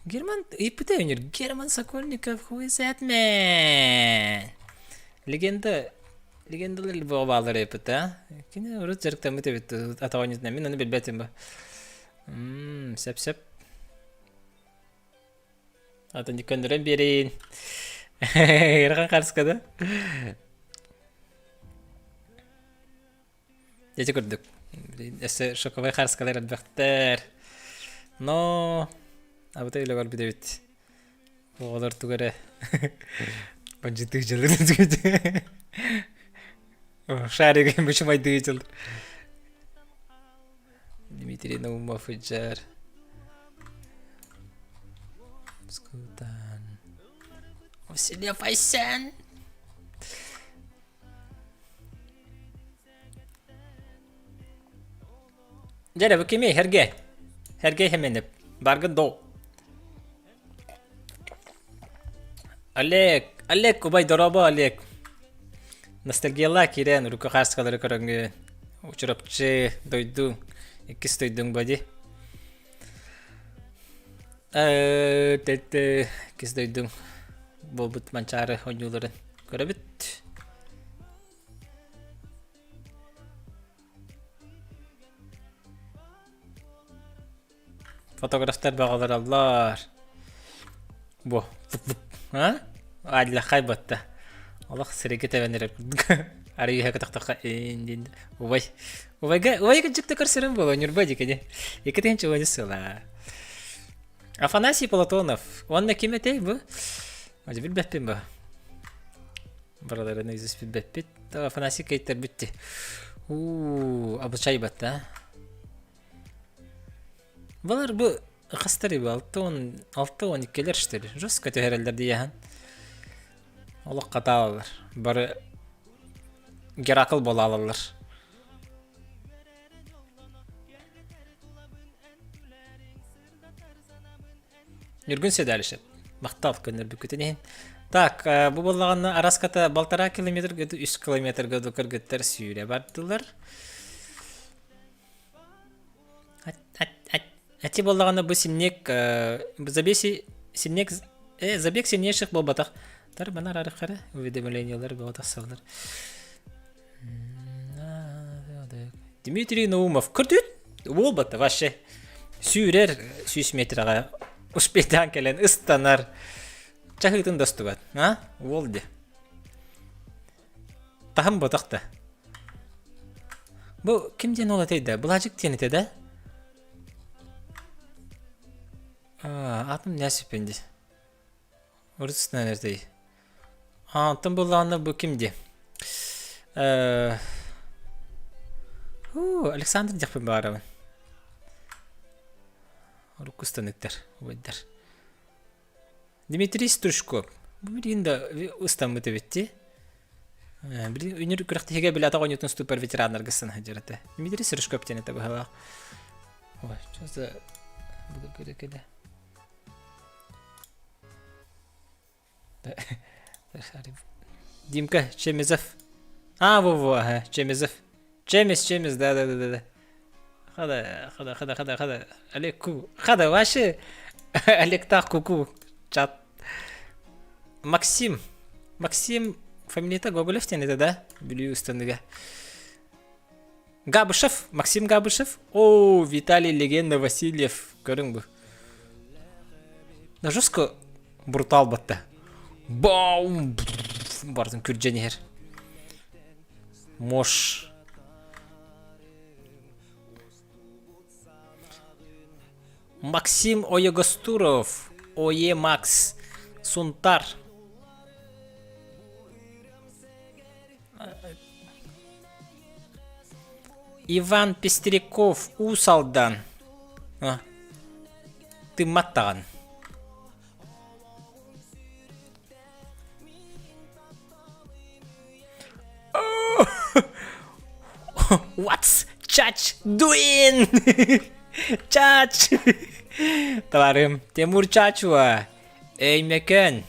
Герман ыйыппыта өнөр. Герман Сокольников, who is that man? Легенда легендалар бөҕө бааллар ыйыппыт а? Кини урут дьарыктаммыт эбит атаҕынньытынан мин ону билбэтим ба. Мм, сөп-сөп. Атын көннөрөн биэриин. Ыарахан харыска да. Ити курдук. Өссө шоковай харыскалар элбэхтэр. Но абытай үлэ барбыт эбит. Оҕолор тугу эрэ бандьыттыы дьылыр Шарик бычымайдыы дьылыр. Дмитрий Наумов ыдьар. Скутан. Васильев Айсен. Дьэ, бу кимий? Сергей. Сергей Семенов. Баргын доо. Олег, Олег, убай дорообо, Олег. Ностальгиялаа киирэн урукку хааскалары көрөҥҥүн. Чурапчы дойду, иккис дойдуҥ бади. Э, иккис дойдуҥ буолбут Манчаары оонньууларын көрөбүт. Фотографтар бөҕөлөрөллөр. Бу а? Адлахай батта. Олох сирэйгэ тэбэн эрэр курдук. Арый үһэ көтөхтөххө диэн убай. Убайга убайга дьикти көрсөрүм буолуо Ньурба дикини. 2010 сыла. Афанасий Платонов. Уонна ким этэй бу? Ажы билбэппин бу. Бараларын изис билбэппит. Афанасий кейтер бүтти. Уу, абычай батта. Балар бу хастар ибо 6 6-12-лер что ли? Жестко түһэрэллэр дияһан. Олох хатаалалар. Бары Геракл болалалар. Ньургун Седалищев. Махтал көннөрбүккүтүн иһин. Так, бу буоллаҕына араската балтараа километрга үс километрга кыргыттар сүүрэ бардылар. Ати буоллаҕына бу синнек забег синнек забег сильнейших буолбатах. Тар мана арарыххара уведомлениялар бөҕө тахсаллар. Дмитрий Наумов көрдүт буолбата вообще сүүрэр сүүс метрэҕэ успейдаан кэлэн ыстанар чаһыытын достубат а уол де таһым ботох да бу ким диэн ол этэй да Былаачык диэн этэ да аатым нәсіппен де Урут эртэй Онтон буллаҕына бу ким диэ? Э Александр диэхпин баҕарабын. Урукку станыктар, убайдар. Дмитрий Стручков. Бу билигин да ыстаммыт эбит дии. Билигин үнүр күрэхтэһиигэ билэ атах оонньуутун супер ветераннарга сына сылдьар этэ. Дмитрий Стручков диэн этэ быһалаах. Ой, что за былыргы Димка Чемезов. А, во-во, ага, Чемезов. Чемез, Чемез, да-да-да-да. Хада, хада, хада, хада, хада. Олег Ку. Хада, вообще. Олег так куку. Чат. Максим. Максим, фамилията Гоголев диэн этэ да? Бүлүү ыстаныга. Габышев, Максим Габышев. О, Виталий Легенда Васильев. Көрүҥ бу. Да жестко брутал батта. Баум! Бартын күрдьэн иһэр. Мош. Максим Ойогостуров. Ое Макс. Сунтар. Иван Пестряков Уус Алдан тыыммат даҕаны What's Чач doing? Чач! Товарым Тимур Чачуа, Өймөкөн,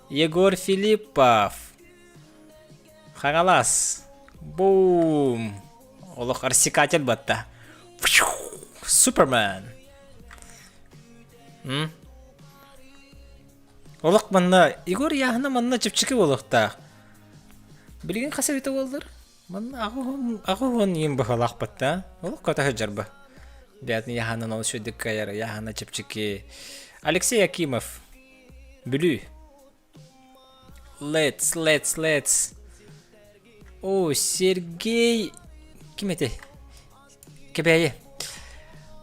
Егор Филиппов, Хаҥалас, Бум! Олох рассекатель батта. Супермен. М? Олох манна Егор Яһына манна чэпчэки буолуохтаах. Билигин хас эбитэ буоллар? Манна аҕыс уон иин быһалаах батта. Олох көтө сылдьар ба. Бэйэтин Яһанан ол сүрдүк кыайар, Яһана чэпчэки. Алексей Акимов. Бүлүү. Let's, let's, let's. О, Сергей... Ким этэй? Кэбээйи.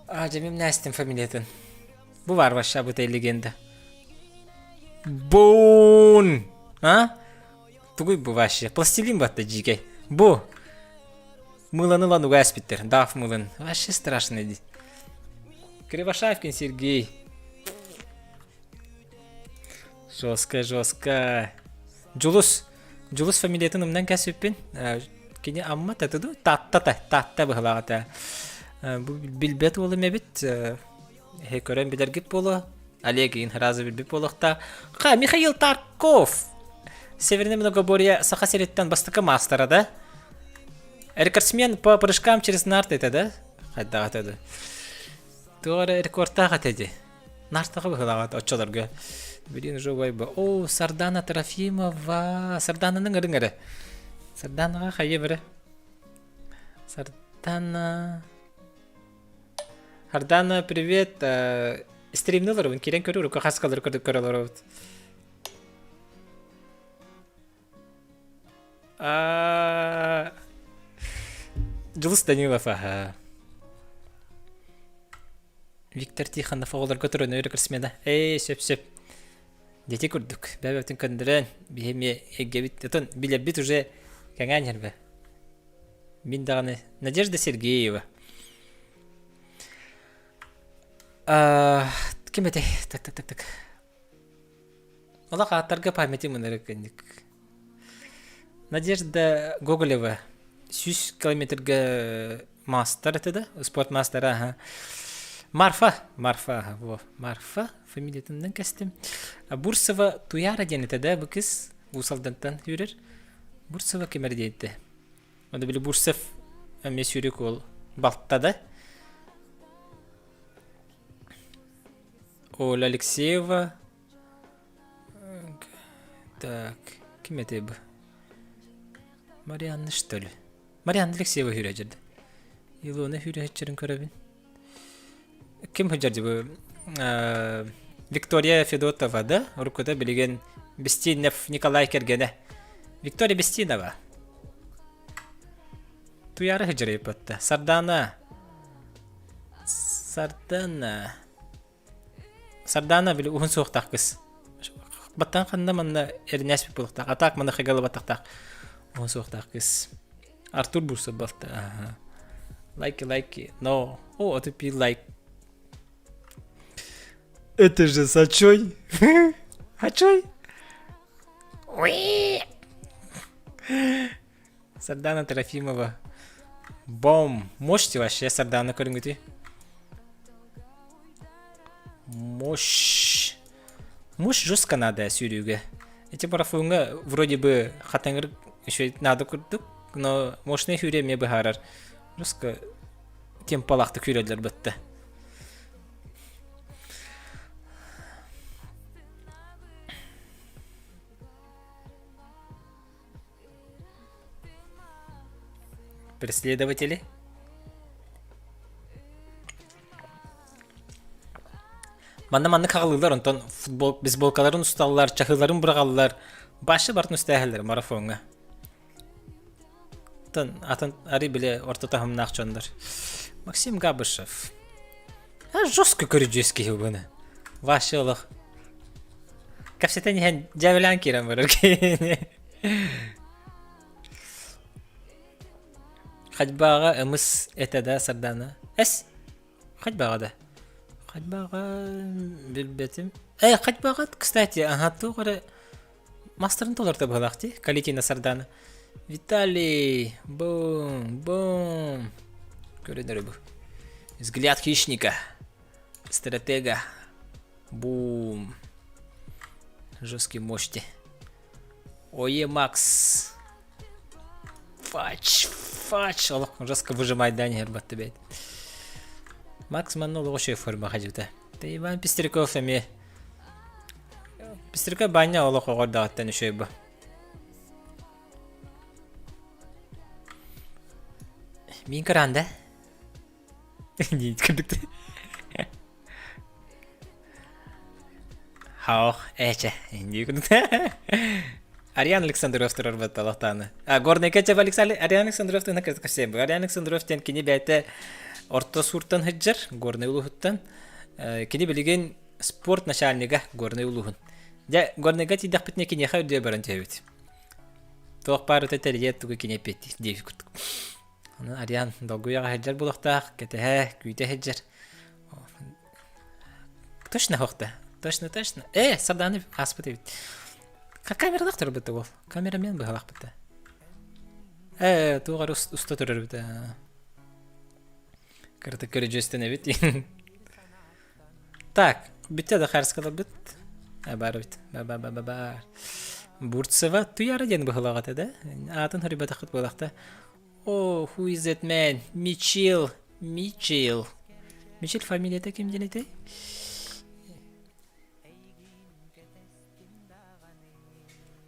А, дьэ, мин Настин фамилиятын. Бу бар вообще бытай легенда. Бун! А? Тугуй бу вообще? Пластилин батта дьиикэй. Бу. Мыланы ылан уга эспиттэр. Даф мылын. Вообще страшно ди. Кривошапкин Сергей. Жестко, жестко. Дьулус. Дьулус фамилиятын умнан кэспиппин. Кини Амма татыду Таатта та Таатта быһылаах этэ. Бу билбэт уолум эбит. Эһи көрөн билэргит буолуо. Олег игин сразу билбит буолуохтаах. Ха, Михаил Тарков! Северное многоборье Саха сириттэн бастакы маастара да? Рекордсмен по прыжкам через нарты это да? Хайдаҕа этэ да? Туох эрэ рекордтаах этэ дии. Нартаҕа быһыылаах оччолорго. Билин уже убайба. О, Сардана Трофимова. Сардананың ырыҥ эрэ. Сарданаҕа хайа бэрэ? Сардана... Сардана, привет. Стримни олоробун, киирэн көрөр, урукку хаскалары көрө олоробут. Дьулус Данилов аһа. Виктор Тихонов оҕолорго туран өрө көрсмена. Эй, сөп-сөп. Дети курдук. Бэбэбитин көндөрөн, биһи эмиэ эйгэбит, отон билэрбит уже кэҥээн иһэрбэ. Мин даҕаны Надежда Сергеева. Ким этэй? Так, так, так, так. Олох ааттарга памяти мынырык инник. Надежда Гоголева 100 километрга маастар этэ да, спорт маастара аха. Марфа, Марфа, во, Марфа фамилиятынан кэстим. Бурцева Туяра диэн этэ да бу кыз Уус Алдантан үүрэр. Бурцева ким эрэ диэбитэ. Ону били Бурцев эмиэ сүүрүк уол балта да. Оля Алексеева. Так, ким этэй бу? Марианна что ли? Марианна Алексеева үүрэ дьэрдэ. Илона үүрэ көрөбүн. Ким сылдьар бу Виктория Федотова да уруккута билигин Бестинов Николай кэргэнэ Виктория Бестинова Туйаара сылдьар эбиппатта Сардаана Сардаана Сардаана били уһун суохтаах кыс баттан ханна манна эринээспит буолуохтаах а так маны хыгалыбатахтаах уһун суохтаах кыс Артур Бурсов балта. Ага. Лайки, лайки. Но. О, а ты лайк. Это же Сачой. Ачой. Сардана Трофимова. Бом. Можете вообще Сардана көрүҥүтүй? Мощь. Мощь жестко надо сүүрүүгэ. Эти марафоҥҥа вроде бы хатыҥыр еще надо курдук, но мощный сүүрүү эмиэ быһаарар. Жестко темпалаахтык сүүрэллэр бытта. Преследователи. Манна маннык хаҕылыылар онтон футбол бейсболкаларын усталлар, чаһыыларын быраҕаллар, башы бартын үстээһэллэр марафоҥҥа. Атын атын ари биле орто таһымнаах дьоннор. Максим Габышев. А жестко көрүдьүөс киһи буна. Ваще олох. Кэпсэтэн иһэн дьээбэлээн киирэн барар киһини. Ходьбаҕа ымыс этэ да Сардана. Эс Ходьбаҕа да. Ходьбаҕа билбэтим. Э, ходьбаҕа, кстати, ага, туох эрэ мастарын толорто быһалаах дии, Калитина Сардана. Виталий, бум, бум. Көрөнөрү бу. Взгляд хищника. Стратега. Бум. Жесткий мощи. Ое, Макс. Фач, фач. Олох жестко выжимайдаан иһэр батты бэйт. Макс манна олоҕу үчүгэй форма хадьыта. Иван Пестряков эмиэ. Пестряков баня олох оҕордоҕуттан үчүгэй бу. Мин көрөн да. Кырдыкты. Хаох, эче, дии Ариан Александров турар батталахтааны. А Горнайка чеп Ариан Александров тына кыртыкасем. Ариан Александров тен кини бәйте орто суртан хыджар, Горнай улуһуттан. Кини билигин спорт начальнига Горнай улуһун. Дьэ, Горнайга тиийдэхпитинэ киниэхэ үрдүө баран түһэбит. Туох баар тэрийэ тугу кини эппиэттиир диэбит курдук. Онон Ариан долгуйаҕа сылдьар буолуохтаах, кэтэһэ, күүтэ сылдьар. Точно хоһта. Точно, точно. Э, Сардааны ааспыт эбит. Камералаах турбут уол. Камерамен быһалаахпыт. Э, туох эрэ уста турар эбит. Кырытык көрүдьүөстэн эбит. Так, бүттэ да харыскаларбыт. А, бар эбит. Ба-ба-ба-ба-бар. Бурцева Туяра диэн быһылаах этэ да? Аатын хөрүйбэтэххит буолахта. О, who is that man? Мичил. Мичил. Мичил фамилията ким диэн этэй?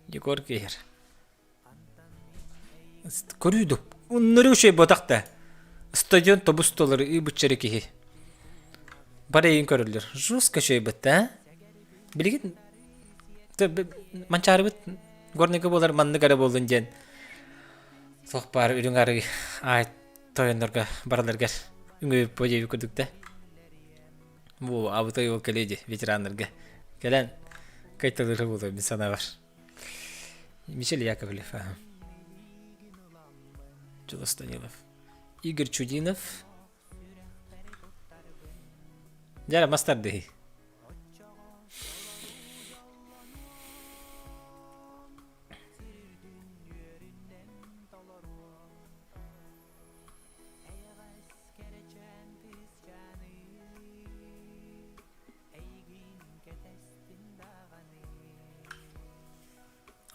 Егор Гейер. Көрүүдүк. Уннары үчүгэй буотах да. Стадион тобус толору ыы киһи. Бары эйин көрөллөр. Жестко үчүгэй бытта, а? Билигин манчаарыбыт горныйга буолар маннык эрэ буоллун диэн туох баар үрүҥ арыы аай тойоннорго бараларгар үҥүбүт диэбит курдук да. Бу абытай ол кэлиэ дии ветераннарга. Кэлэн кайталыыра буолуо мин санаабар. Мичел Яковлев, ага. Дьулус Данилов. Игорь Чудинов. Дьэ, мас тардыһыы.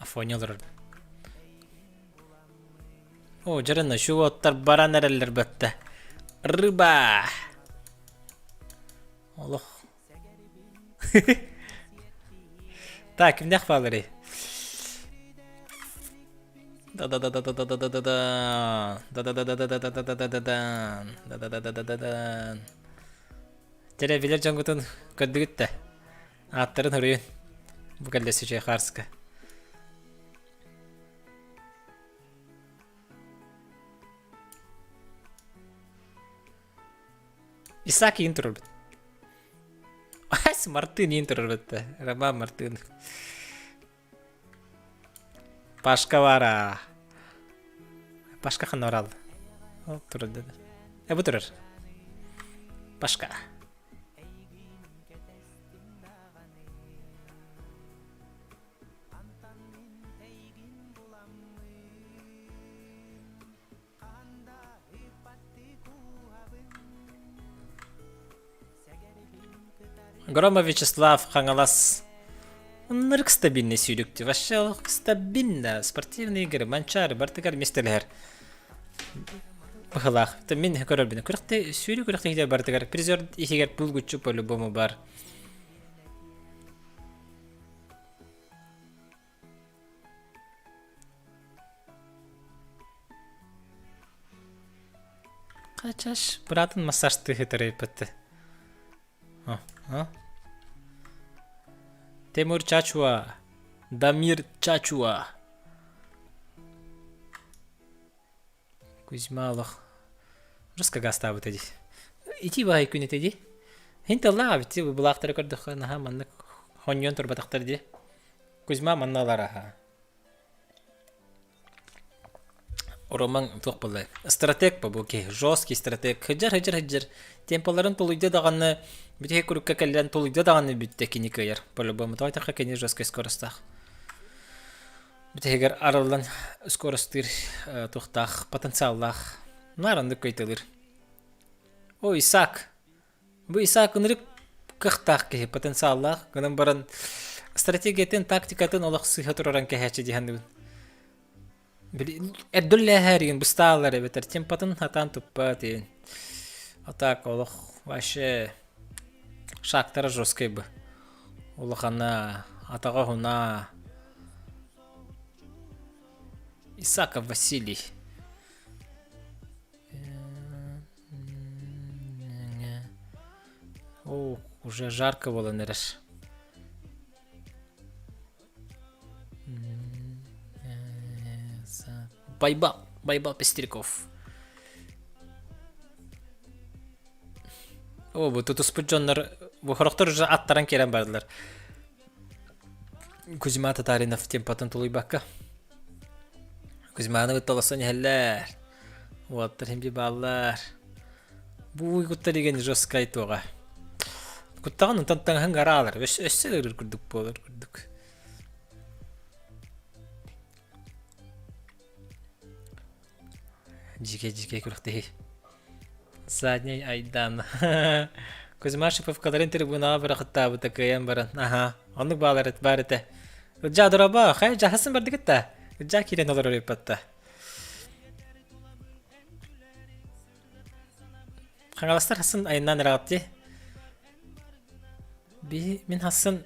Афоня олорор. О, дьарына, уоттар баран эрэллэр бэтте. Рыба! Олох. Так, кимнээх бааларый? Да-да-да-да-да-да-да-да. Да-да-да-да-да-да-да-да-да. Да-да-да-да-да-да. Дьэрэ билэр дьоҥҥутун көрдүгүт да? Ааттарын хоруйун. Бу кэллэ Сүчэй Хаарска. Исаак иин турарбыт. Ас Мартын иин турарбыт да. Роман Мартын. Пашка баара. Пашка ханна барал? Ол турар да. Э бу турар. Пашка. Громов Вячеслав Хаҥалас ынырык стабильный сүүрүктүү. Вообще олох стабильно. Спортивные игры, Манчаары бартыгар миэстэлэһэр. Быһылаах. Мин көрөрбүнэ күрэхтэ сүүрүү күрэхтэһиитэ барытыгар призер иһигэр булгуччу по-любому бар. Хачаш быраатын массажтыы сытар Тимур Чачуа Дамир Чачуа Кузьма олох Русскага астаабыта дии. Ити баай күн этэ дии. Һин тыллаах эбит былаахтары көрдөххө наһаа маннык хонньуон турбатахтар дии. Кузьма манна ылар аһа. Роман туох буоллай? Стратег бу киһи, жесткий стратег. Хыдьар, хыдьар, хыдьар. Темпаларын тулуйда даҕаны, бүтэһик курукка кэллэн тулуйда даҕаны бүттэ кини кыайар. По-любому. Тоҕо кини жесткий скоростаах. Бүтэһигэр арыллан скоростыыр туохтаах, потенциаллаах. Наар оннук көйтөлүүр. О, Исаак. Бу Исаак ынырык кыахтаах киһи, потенциаллаах. Гынан баран стратегиятын, тактикатын олох сыыһа тураран кэһээччи дии саныыбын. Эрдүллээһээригин быстааллар эбэтэр темпатын хатаан туппат иин. А так олох вообще шагтара жесткай бы. Улахана, атаҕа уһуна. Исаков Василий. О, уже жарко буолан эрэр. Байбал, Байбал Пестряков. О, бу тутуспут дьоннор бу хорохтор уже аттаран киирэн бардылар. Кузьма Татаринов темпатын тулуйбакка. Кузьманы кытта олорсон иһэллэр. Уолаттар химби бааллар. Бу уйгуттар деген жесткай туоҕа. Куттаҕын онтон таҥаһын гараалар. Өссө ырыр курдук буолар курдук. Дьике-дьике күрэхтэһии. Задний айдаан. Кузьма Шиповкаларын трибунаҕа бырахыттаабыта кыайан баран. Аха, оннук баалар баар этэ. Ылдьаа дорообо, хайа дьаһасын бардыгыт да? Ылдьаа киирэн олорор ыппатта. Хаҥаластар хасын айаннаан ыраҕыт дии. Би мин хасын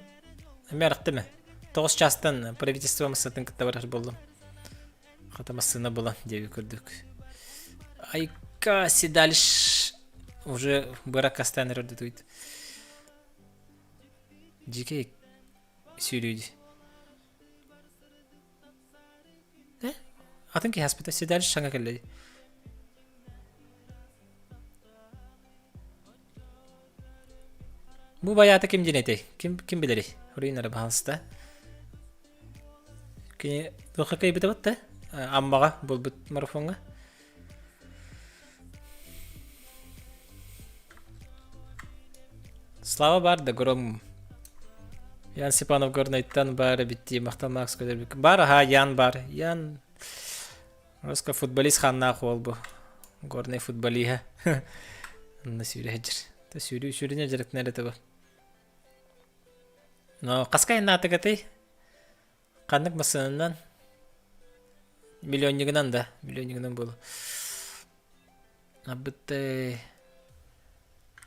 эмиэ арахтым ээ. Тоҕус чаастан правительство массыынатын кытта барар буоллум. Хата массыына булан диэби көрдүк. Айка седалищ уже быракастаан эрэр дутуйт. Дьикэй сүүрүү Э? Атын киһи аспыта седалищ саҥа кэллэ дии. Бу байаата ким диэн этэй? Ким ким билэрий? Хоруйун эрэ баһаалыста. Кини туохха кыайбыта батта? Аммаҕа буолбут марафоҥҥа. Слава бар да гром. Ян Степанов Горнайтан баар эбит дии махтал Макс көрөрбүт. Бар аха Ян бар. Ян Роско футболист ханнаах уол бу. Горнай футболиһа. Онно сүүрэ сылдьар. Та сүүрүү сүүрүнэ дьарыктанар этэ бу. Но хаска айаннаатыгытый? Ханнык массыынанан? Миллионнигынан да, миллионнигынан буолуо. Абытай.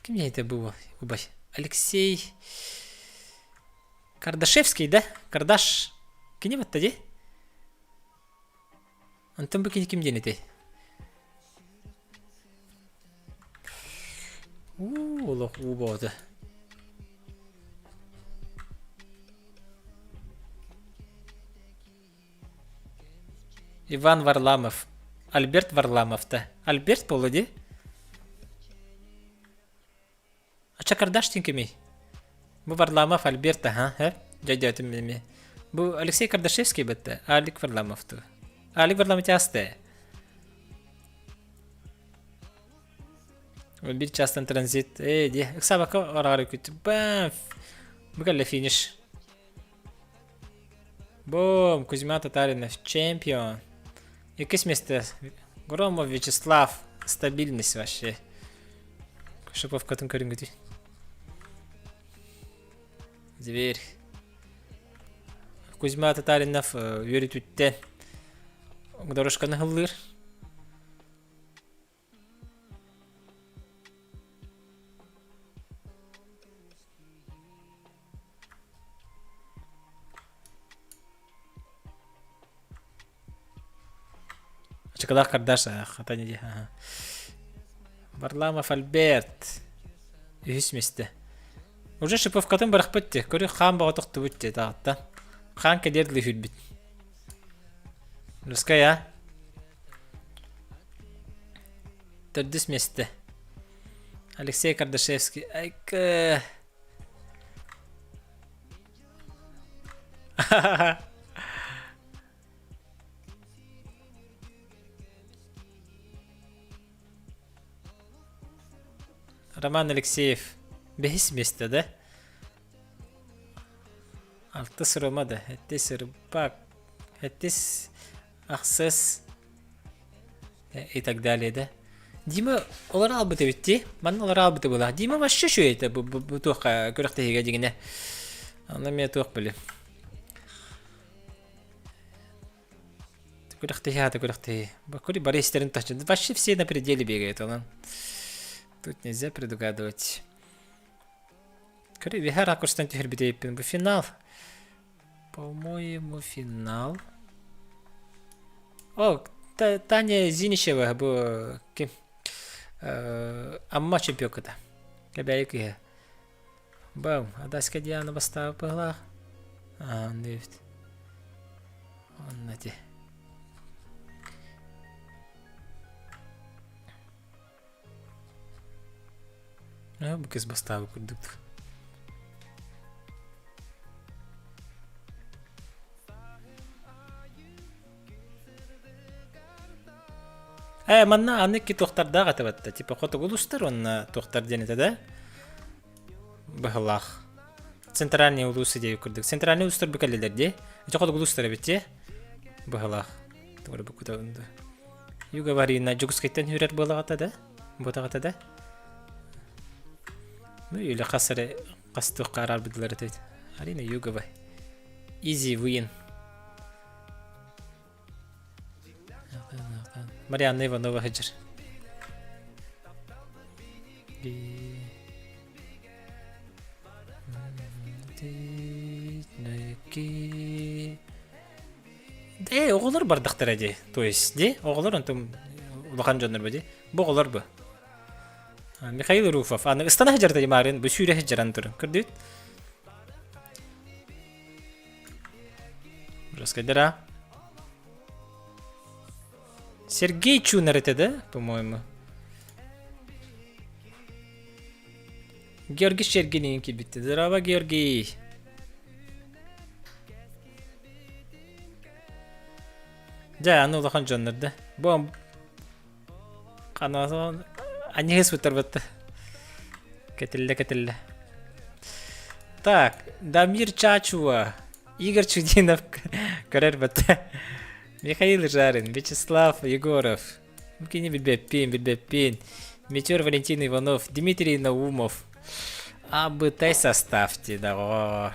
Ким это было? Убай. Алексей Кардашевский, да? Кардаш. Кини батта дии? Онтон бу кини ким диэн этэй? Уу, олох уу боҕото. Иван Варламов. Альберт Варламов да. Альберт буолла дии. Ача Кардаш диэн кимий? Бу Варламов Альберт аха, э? Дьэ эмиэ. Бу Алексей Кардашевский бэтте, Алик Варламов ту. Алик Варламов тясте. Бир частан транзит. Э, ди. Ыксабакка орары күт. Бам! Бу кэллэ финиш. Бум! Кузьма Татаринов, чемпион. Иккис место. Громов Вячеслав. Стабильность вообще. Шиповкатын көрүнгүтүй. Дверь. Кузьма Татаринов үөрүтүттэн дорожканы ыллыыр. Ачыкылаах Кардаш хата не ага. Варламов Альберт. Үһүс миэстэ. Уже шиповкатын бырахпыт дии. Көрү хаан бөҕө тохтубут дии таҕаттан. Хаан кэлиэр дылы үһүрбүт. Русская, а? Төрдүс миэстэ. Алексей Кардашевский. Айка. Роман Алексеев. Бэһис миэстэ да? Алтыс Рома да, эттис Рыбак, эттис Ахсыс и так далее да. Дима олор албыт эбит дии. Манна олор албыты была. Дима вообще үчүгэй этэ бу, бу, бу туохха күрэхтэһиигэ дьиҥинэ. Аны эмиэ туох били. Күрэхтэһии аата күрэхтэһии. Бакури бары истэрин тахчы. Вообще все на пределе бегают онон. Тут нельзя предугадывать. Көрө үөһэ ракурстан түһэрбит эбиппин. Бу финал. По-моему, финал. О, Таня Зиничева бу ким? Амма чемпионката. Кэбээйи кыыһа. Бам, Адаска Диана бастаабыт быһылаах. Аа, онно эбит. Онно ити. Аа, бу кыз бастаабыт курдук. Ээ, манна аны икки туохтардаах этэ батта. Типа хотугу улуустар уонна туохтар диэн этэ да? Быһылаах. Центральный улуус диэбит курдук. Центральный улуустар бу кэллилэр дии. Ити хотугу улуустар эбит дии. Быһылаах. Тугу бу кутабын Юга Варина Дьокуускайтан үүрэр буолаҕата да? Буотаҕата да? Ну или хас эрэ хас туохха араарбытылар этэ. Арина Югова. Easy win. Марианна Иванова сылдьар. Ээ, оҕолор бардахтара дии. То есть, дии, оҕолор онтум улахан дьоннор бу дии. Бу оҕолор бу. Михаил Руфов. Аны ыстана сылдьар дии марын, бу сүүрэ сылдьаран турун. Көрдүгүт? Раскайдара. Сергей Чунер это, да, по-моему? Георгий Щергин кибитти. Здорово, Георгий. Дьэ, аны улахан дьоннор да. Бу ханасон аньыһыс бутарбатта. Кэтиллэ кэтиллэ. Так, Дамир Чачуа, Игорь Чудинов көрөр батта. Михаил Жарин, Вячеслав Егоров, Кини билбэппин, билбэппин. Метеор Валентин Иванов, Дмитрий Наумов. Абытай состав дии доҕоор.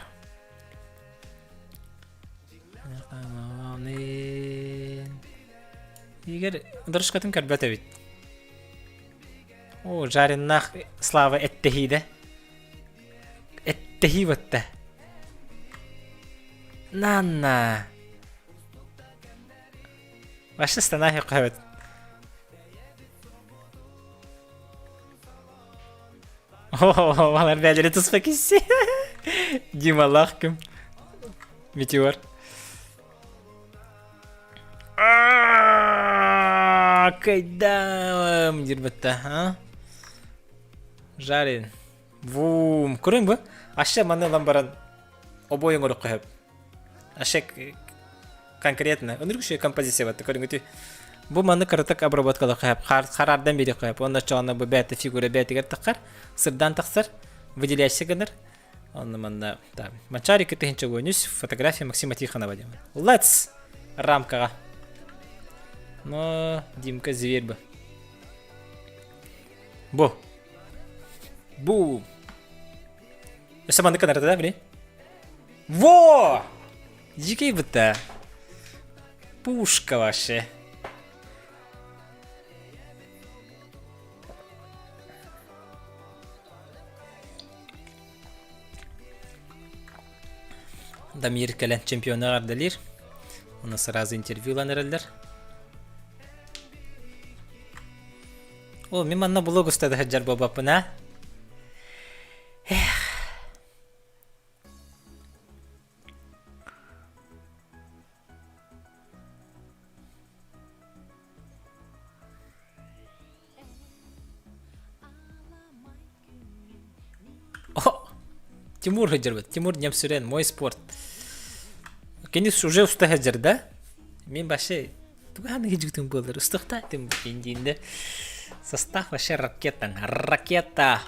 Игорь дорожкатын көрбөт эбит. О, жареннаах Слава эттэһиидэ. Эттэһии батта. Нанна. Вообще станахи көбөт. О, балар бээлери туспа кисси. Дималаах ким. Метеор. Кайдам диир бытта, а? Жарин. Бум. Көрүҥ бу. Аша маны ылан баран обои оҥоруохха сөп. Аша конкретно. Өнүргү үчүгэй композиция батта көрүҥүтү. Бу маны кыратык обработкалыахха сөп. Хараардан биэриэххэ сөп. Уонна оччоҕуна бу бэйэтэ фигура бэйэтигэр таххар, сырдаан тахсар, выделяющий гынар. Онно манна да. Манчаары 2013 фотография Максима Тихонова диэн. Let's рамкаҕа. Но Димка зверь бы. Бу. Бу. Өссө маннык гынар да, били? Во! Дикий бытта. Пушка вообще. Дамир кэлэн чемпиона эҕэрдэлиир. Уонна сразу интервью ылан эрэллэр. О, мин манна блог устада сылдьар буолбаппын, а? Эх. Тимур сылдьарбыт. Тимур Нямсүрэн, мой спорт. Кини уже уста сылдьар да? Мин вообще тугааны хижигитин буолар. Устухта этим диинде. Состав вообще ракета. Ракета.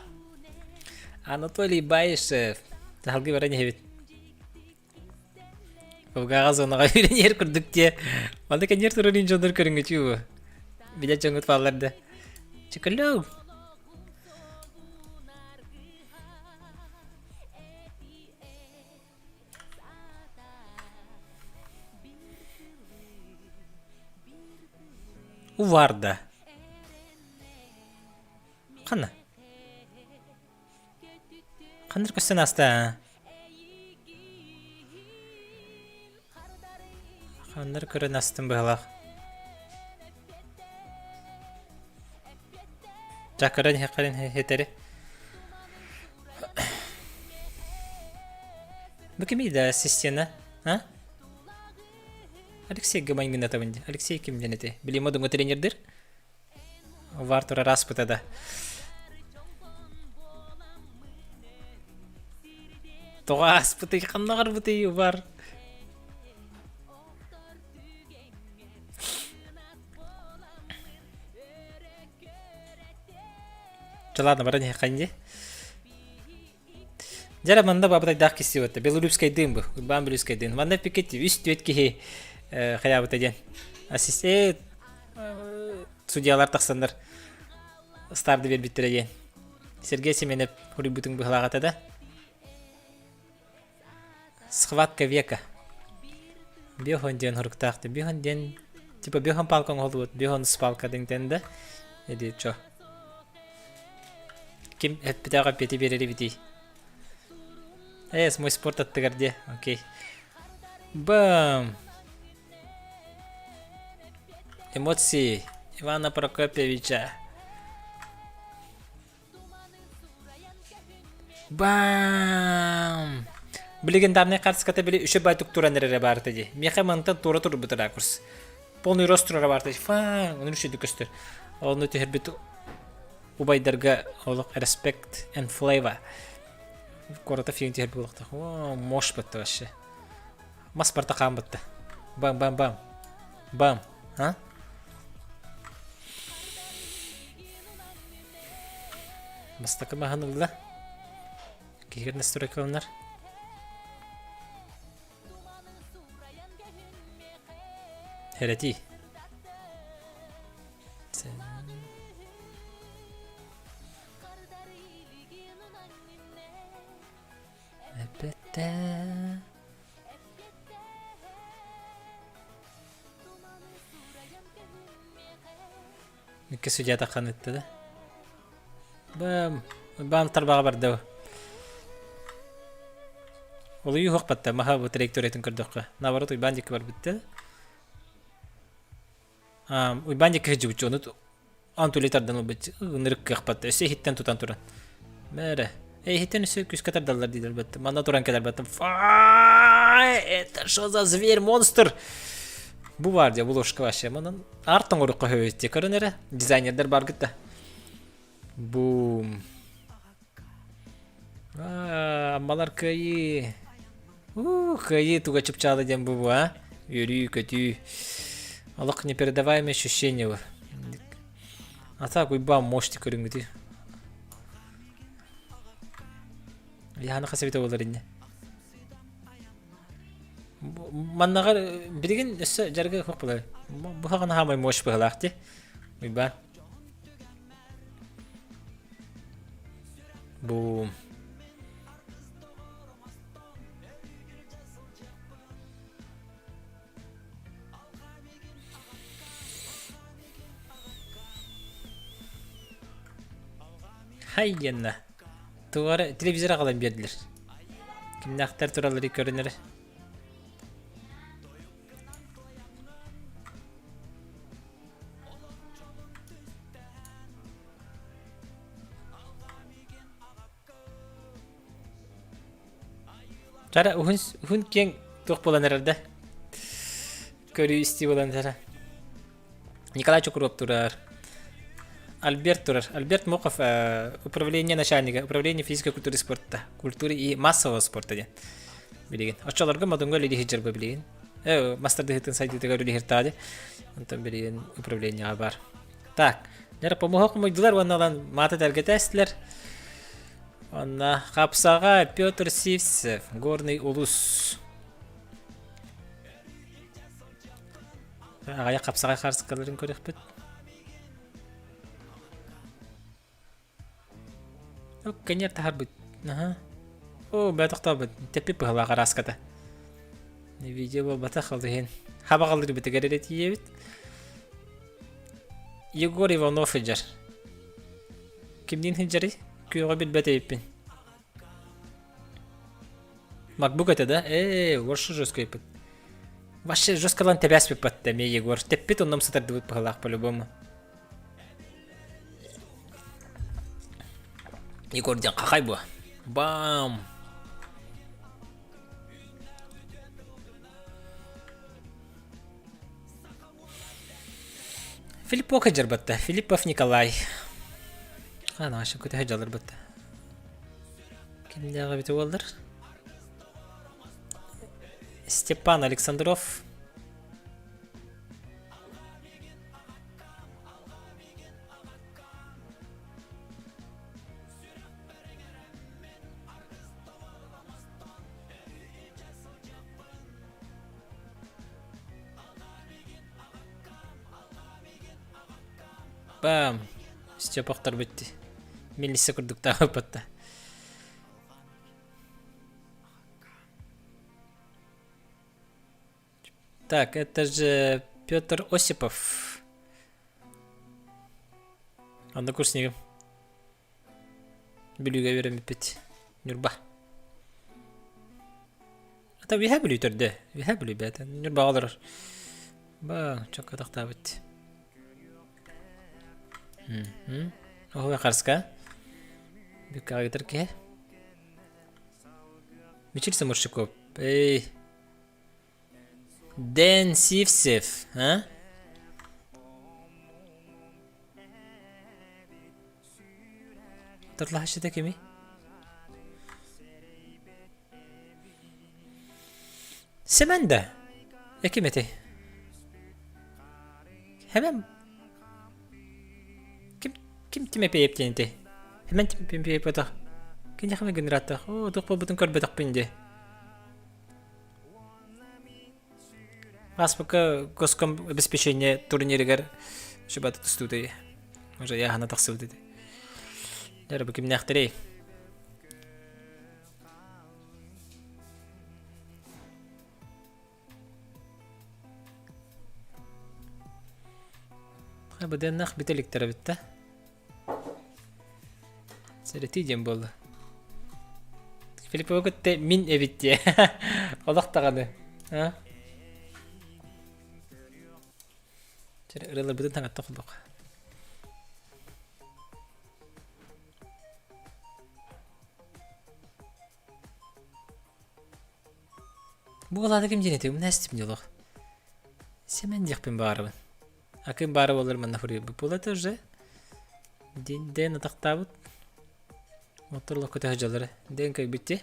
Анатолий Баишев. Салгыы баран иһэбит. Кулгааҕа зонаҕа үөрэнэр курдук диэ. Манна кэннир турар дьоннор көрүҥүтүү. Билэ дьоҥҥут бааллар да. Чөкөлөө. Уварда. Ханна? Ханна көстөн ааста? Ханнар көрөн астым быһалаах. Дьа көрөн иһэххэрин хитэри. Бу кимий да ассистена? А? Алексей гымайгынатабын дии. Алексей ким диэн этэй? Билим одуҥа тренердир? Вар турар ааспыта да. Тоҕо ааспытый, ханна барбытый бар? Чэ ладно, баран иһэххин дии. Дьэ манна бабытайдаах киси батта. Белорусскайдыын бу. Урбаан Белорусскайдыын. Манна пикет үс түөт киһи хайаабыта диэн. Ассистент судьялар тахсаннар старды биэрбиттэрэ диэн. Сергей Семенов хуруйбутун быһалаах этэ да. Схватка века. Биохон диэн хоруктаахты. Биохон диэн типа биохон палка оҥоһуллубут. Биохон спалка диҥтэн да. Эди чо. Ким эппитэҕэ эппиэти биэрэр эбитий? Эс, мой спорт аттыгар диэ. Окей. Бам! Эмоции Ивана Прокопьевича. Бам! Билигин легендарный карточката били үчү байтук туран эрэрэ баарта дии. Миэхэ мантан туора турбут ракурс. Полный рост турара баарта. Фа, ону үчүдүк көстөр. Ону түһэрбит убайдарга олох respect and flavor. Куората фигин түһэр буолуохтаах. О, мош бытты вообще. Мас барта хаан бытты. Бам-бам-бам. Бам. А? Бастакы маһын ылла. Киһигэр настройкаланар. Хэрэтии. Эппэттэ. Икки судья таххан ытта да. Бам, бам тарбаҕа барда. Олуйуу хуохпатта, маха бу траекториятын көрдөххө. Наоборот, Уйбаан диэки барбытта. Уйбаан диэки сылдьыбыччы, ону аан түлэй тардан ылбыт ынырык кыахпат өссө иһиттэн тутан туран мээрэ иһиттэн өссө күүскэ тардаллар дииллэр баттым манна туран кэлэр баттым это что за зверь монстр бу баар дьэ булушка вообще манан арт оҥоруохха сөбүт дии көрөн эрэ дизайнердар бааргыт да бум Аммалар кыайыы. Уу, кыайыы туга чыпчаала диэн бу бу, а? Үөрүү-көтүү. Олох непередаваемое ощущение бу. А так уйбаан мощный көрүҥүтүй. Яна хас эбитэ буолар инне. Маннаҕар билигин өссө дьарыга суох буолар. Бу хаҕана хаамай мощь быһылаах дии. Уйбаан. Бу Хай диэннэ. Тугары телевизор аҕалан биэрдилэр. Кимнээхтэр тураллары көрүнэр. Чара уһун уһун киэҥ туох буолан эрэр да? Көрүү истии буолан эрэр. Николай Чукуров турар. Альберт турар. Альберт Мохов э, управление начальника, управление физической культуры и спорта, культуры и массового спорта диэн. Билигин. Оччолорго Модунга үлэлиир дьарба билигин. Э, мастардыһытын сайдыытыгар үлэлиир таады. Онтон билигин управлениеҕа бар. Так, дьэ помоһок хомуйдулар уонна ылан маата тэлгэтээстилэр. Онно хапсаҕа Петр Сивцев, Горный Улус. Аҕыйах хапсаҕай хаарыскаларын көрүөхпүт. Кэннер таһарбыт. Аха. Оо, бээ тохтообут. Тэппит быһалаах араската. Видео буолбатах ол иһин. Хабаҕалыырбытыгар эрэ тиийэбит. Егор Иванов сылдьар. Кимниин сылдьарый? Күөҕү билбэт эбиппин. Макбук этэ да? Ээ, вообще жестко эппит. Вообще жесткалан тэбээспит батта эмиэ Егор. Тэппит онном сытардыбыт быһалаах по-любому. Егор диэн хахай буо. Бам! Филиппов дьарбатта. Филиппов Николай. Анаша көтө дьалырбатта. Кимнээҕи эбитэ буоллар? Степан Александров. Бам! Степа охторбут дии. Милиция курдуктаах да. Так, это же Петр Осипов. Однокурсник. Бүлүүгэ үөрэммиппит. Ньурба. Ата Үөһээ Бүлүү төрдө. Үөһээ Бүлүү бэйэтэ. Ньурбаҕа олорор. Ба, чокко тохтообут. Оһуга харска. Бүккэҕэ кытар киһи. Мичил Самурщиков. Эй. Дэн Сивцев, а? Тарлаһаччыта кимий? Сэмэн да? Ким этэй? Хэмэн Ким ким Тимэпиэйэп диэн этэй? Хэмэн Тимэпиэйэп буотах. Киниэхэ хэмэн генератор. Оо, туох буолбутун көрбөтөхпүн дии. Ааспыкка госком обеспечение турнирыгар шыбаты тустуутай уже яхана тахсыбыт этэ. Дьэ бу кимнээхтэрий? Быдыаннаах бүтэ иликтэр эбит да. Сэрэтии диэн буолла. Филиппова кытта мин эбит диэ. Олох даҕаны. А? Чэ, ырыаларбытын таҥатта холбох. Бу балаата ким диэн этэ? Умнастым дьолох. Сэмэн диэхпин баарыбын. Акым баара буолар манна фуруйбут буолата уже. Дин дэн атахтаабыт. Моторлох көтө сылдьаллара. Дэн көйбүтти.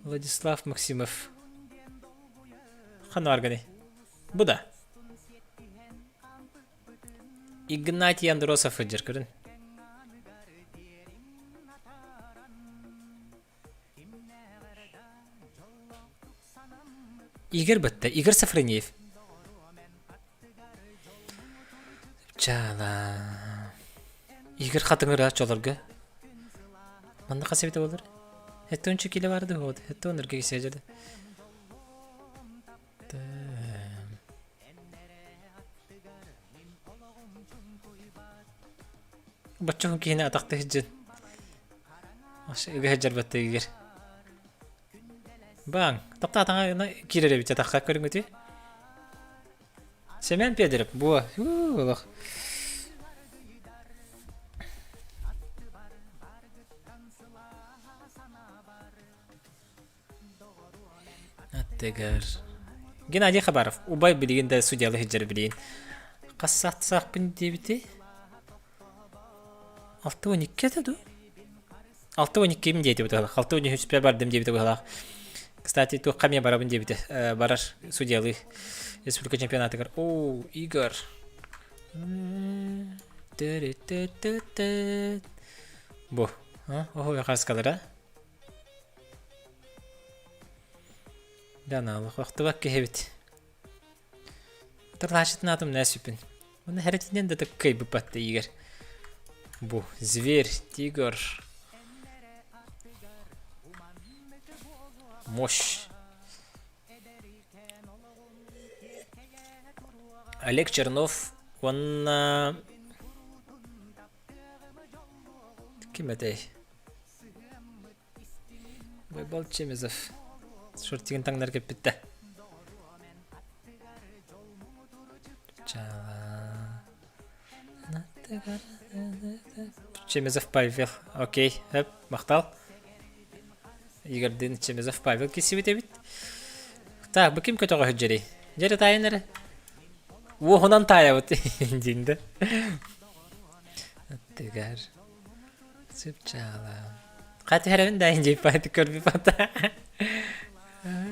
Владислав Максимов. Ханна барганы? Бу да. Игнатий Андросов сылдьар көрүн. Игорь бытта, Игорь Сафронеев. Чаала. Игорь хатыҥыра чолорго. Манна хас эбитэ болар? Хеттон киле барды вот. Хеттон өргө кисээжеді. Баччаһын киһини атахта сылдьан ыга сылдьар баттыгыгар. Баҥ, таптаатаҥа киирэр эбит атахха көрүҥүтүй. Семен Педеров, буо, олох. Аттыгар. Геннадий Хабаров, убай билигин да судьялы сылдьар билигин. Хас саахпын диэбити? 62 этэ дуу? 62 диэти быһылаах. 63 бардым диэбитэ быһылаах. Кстати, туохха эмиэ барабын диэбитэ. Барар судьялыы республика чемпионатыгар. О, Игорь. Бу. Оһо, хаскалара. Данаалах охтубат киһибит. Тарлаачытын аатым нэ сүпүн. Уонна хэрэтинэн да кыайбыппат Игорь. Бу зверь, тигр. Мощь. Олег Чернов уонна ким этэй? Байбал Чемезов шортигын таҥнар кэппиттэ. Чемезов Павел. Окей, хөп, махтал. Игордин Чемезов Павел киссибит эбит. Так, бу ким көтөҕө сылдьарый? Дьэрэ таайан эрэ. Уоһунан таайабыт диин да. Аттыгар. Сыпчаала. Хат түһэрэбин да дьиэппэт көрбүппата.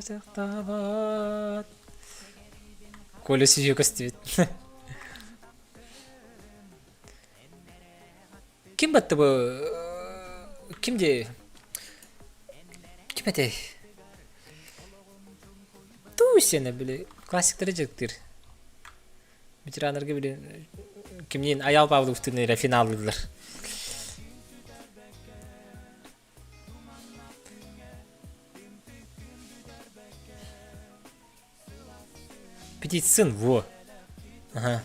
Тохтобот. Коля сүйүө көстүбүт. Ким батты бу? Ким дии? Ким этэй? Туу сиэнэ били классиктары дьарыктыыр. Ветераннарга били кимниин Айаал Павловтыын эрэ финаллыыллар. Птицын, во. Ага.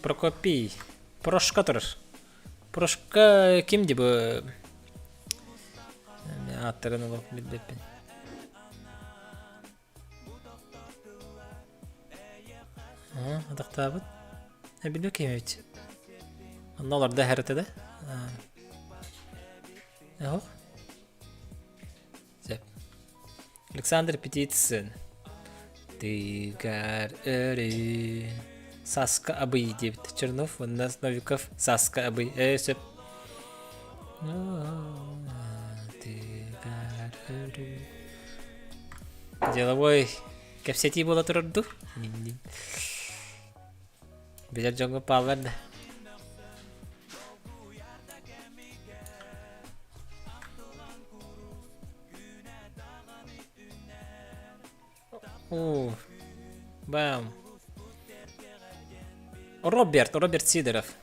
Прокопий. Прошка турар. Прошка ким ди бу? Ааттарын олох билбэппин. Атахтаабыт. Билбэт киһим эбит. Онно олордо эһэрэтэ да. Оһох. Сөп. Александр Петицын. Тыгар өрүү. Саска Абый диэбит. Чернов уонна Новиков Саска Абый. Ээ сөп. Тыгар өрүү. Деловой кэпсэтии буола турар дуу? Билэр дьоҥҥо пааллар да. О, бам. Роберт, Роберт Сидоров.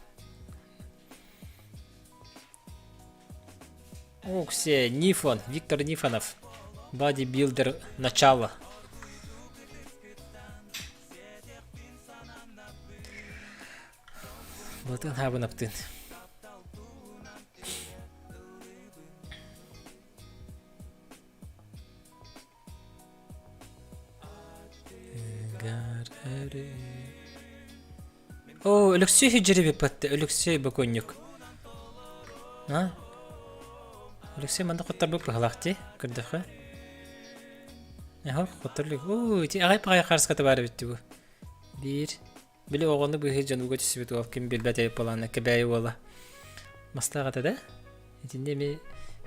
Оксе, Нифон, Виктор Нифонов. Бодибилдер начало. Былатын хаабынаптыын. Оо, Өлөксөй дьири Өлөксөй бокуонньук. А? Өлөксөй манна хотторбут быһалаах дии, көрдөххө. Эһор хотторлук. Оо, ити аҕай паҕай харыската баар эбит бу. Биир. Били оҕону быыһы дьонуга түсүбүт уол ким билбэт эбит буолаана Кэбээйи уола. Мастаах этэ да? Итиннэ эми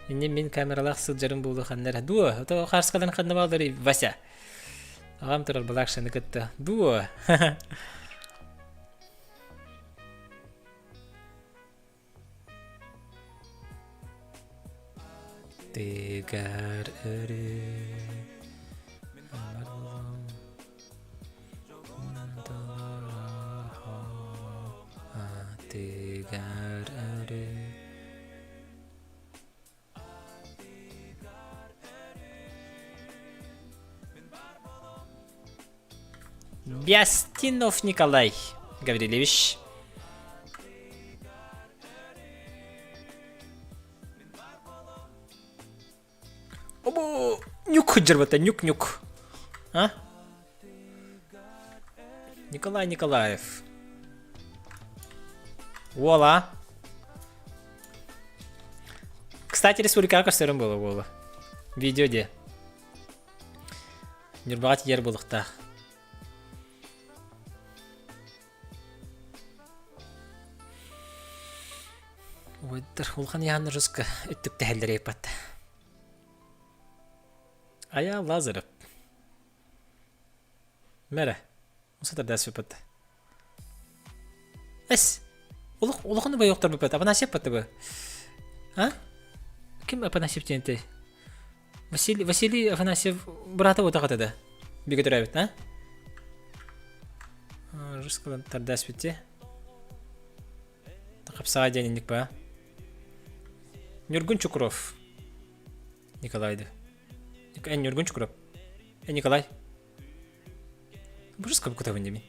инньэ мин камералаах сылдьарым буолуо ханна эрэ. Дуо, ото хаарыскаларын ханна баалларый, Вася? Аҕам турар балаакшаны кытта. Дуо? Тыгар өрүү Тыгар өрүү Бястинов Николай Гаврильевич. Обо, нюк дьарбата, нюк-нюк. А? Николай Николаев. Уола. Кстати, республикаҕа көрсөрүм буола буола. Видео де. Ньурбаҕа тиийэр буолуохтаах. Убайдар улахан ыйаһан русска өттүктэһэллэр эппат. Ая Лазарев. Мэрэ. Усатардаас выпат. Эс. Улух улахан убай охтор выпат. Афанасьев паттыбы. А? Ким Афанасьев диэнтэй? Василий, Василий Афанасьев быраата буотах да? Бигэ төрөөбүт, а? Русскалан тардааспитти. Хапсаҕай диэн инник ба. Ньургун Чукров. Николай да. Эн Ньургун Чукров. Эн Николай. Бұрыс кутабын демин.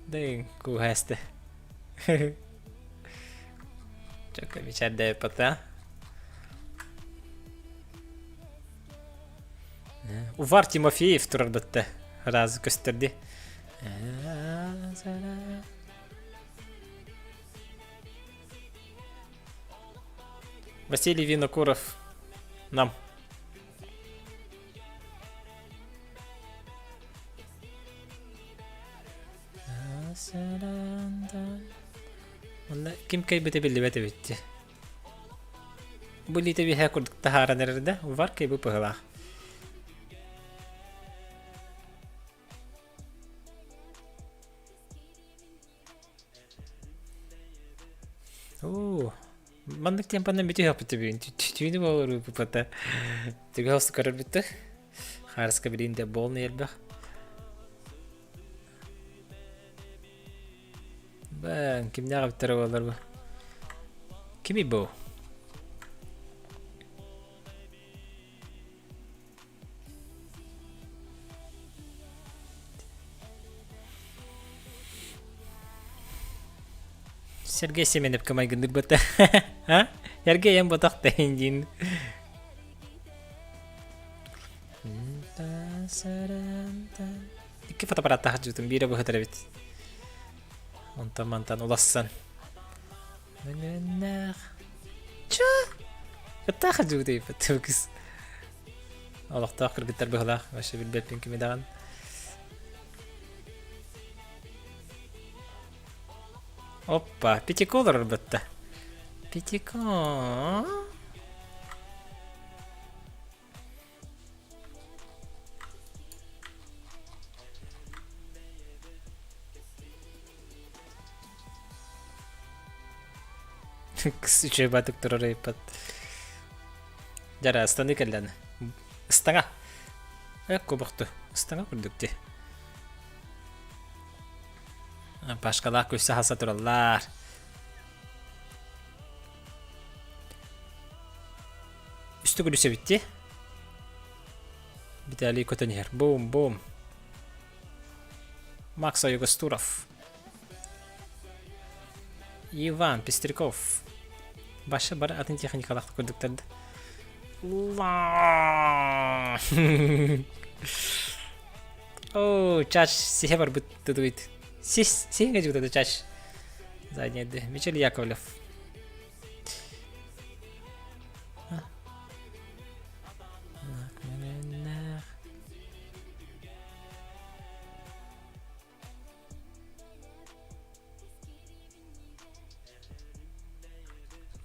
Дайын кууһаасты. Чөкө мичээрдээбиппата. Увар Тимофеев турар бытта. Разы көстөрдү. Василий Винокуров нам. Онно ким кэйбитэ биллибэт эбит Бу илиитэ биһэ курдук таһааран эрэр да, увар кэйбы пыһылаах. Оо, маннык темпанан бүтүһүөхпүт бүгүн. Түүнү буолар ыыппыта. Түгэ хос көрөрбүттэ. Хаарыска билиин де болны элбэх. Бэн, кимнээх эбиттэрэ буолар бу? Кими бу? Сергей Семеневка майгыннык бата. А? Сергей эн ботах диин. Икки фотоаппараттаах жутум биирэ быһытар эбит. Онтон мантан улассан. Мөҥөннөөх. Чё? Ыттаах дьугдайбыт кыс. Олохтоох кыргыттар быһылаах, вообще билбэппин кими даҕан. Оппа, Пятико олорор бытта. Пятико. Үчүгэй батык турар ыйыппат. Дьара ыстаны кэллэн. Ыстаҥа. Э, кубохту. Ыстаҥа курдук дии. Пашкалаах күссе хаса тураллар. Үстү күлүсэбит дии. Виталий көтөн иһэр. Бум-бум. Макс Айгастуров. Иван Пестряков. Баша бары атын техникалаах курдуктар да. О, чаш сиһэ барбыт тутуйт. Сис сиһиҥэ дьуутата чаш. Задний Мичел Яковлев.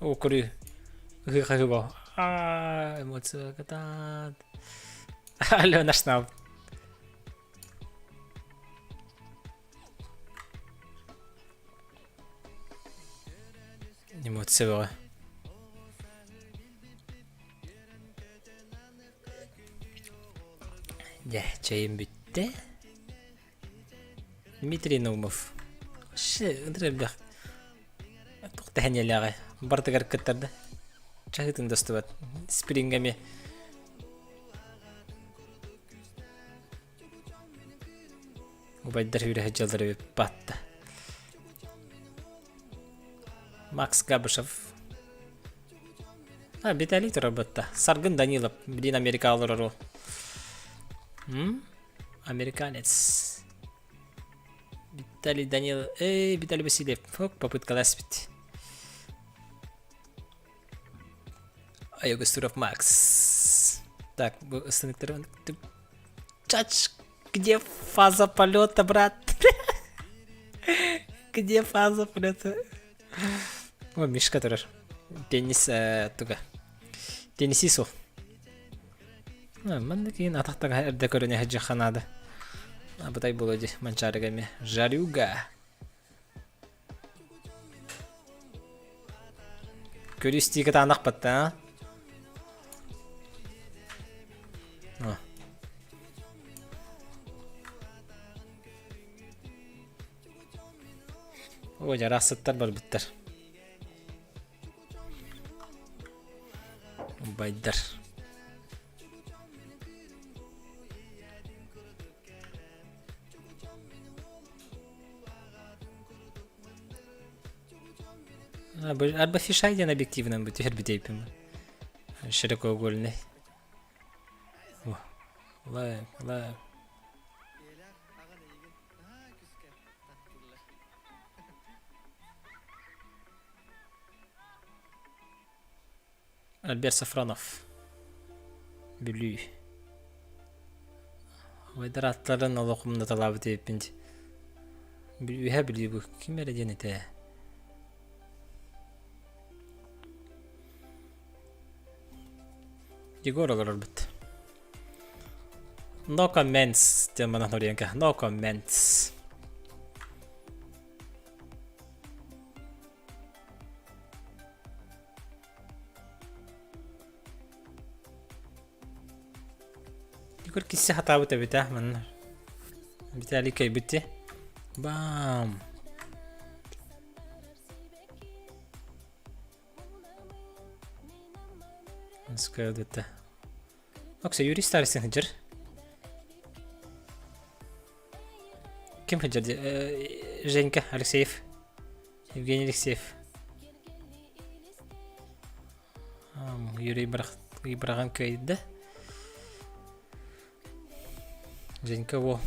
Оо, көрүү. Ыһыы-хаһыы бо. Аа, эмоция кытаат. Алена Шнаб. Эмоция бөҕө. Дьэ, чэйим бүттэ. Дмитрий Наумов. Вообще, ынтыр элбэх. Туох тэһэниэлээҕи барытыгар кыттарда. Чаһыытын достубат. Спринга эмиэ. Убайдар үүрэ сылдьаллар эбит батта. Макс Габышев. А, Виталий турар батта. Саргын Данилов, блин, Америка олорор ол. М? Американец. Виталий Данил... Эй, Виталий Васильев. Фок, попыткаласпит. Айогастуров Макс. Так, бу станыктары... Чач, где фаза полета, брат? Где фаза полета? О, Мишка турар. Теннис э, туга. Теннисису. Манна киин атахтаҕа эрдэ көрүнэ сылдьыахха наада. Абытай буолуо дии Манчаарыга эмиэ. Жарюга. Көрүстүү кытаанах батта, а? О, дьараахсыттар барбыттар. Убайдар. Арба фишай диэн объективынан бу түһэрбит Широкоугольный. Лайк, лайк. Альберт Сафронов. Бүлүү. Убайдар аттарын олох умнаталаабыт эбиппин дии. Үһэ Бүлүү бу ким эрэ диэн этэ. Егор олорорбут. No comments диэн манан хоруйанка. No comments. Егор киссе хатаабыт эбит а манна. Виталий кэйбит ти. Бам! Скажете. Окса Юрий Старостин сылдьар. Ким сылдьар Женька Алексеев. Евгений Алексеев. Юрий быраҕан кыайда. Женька во.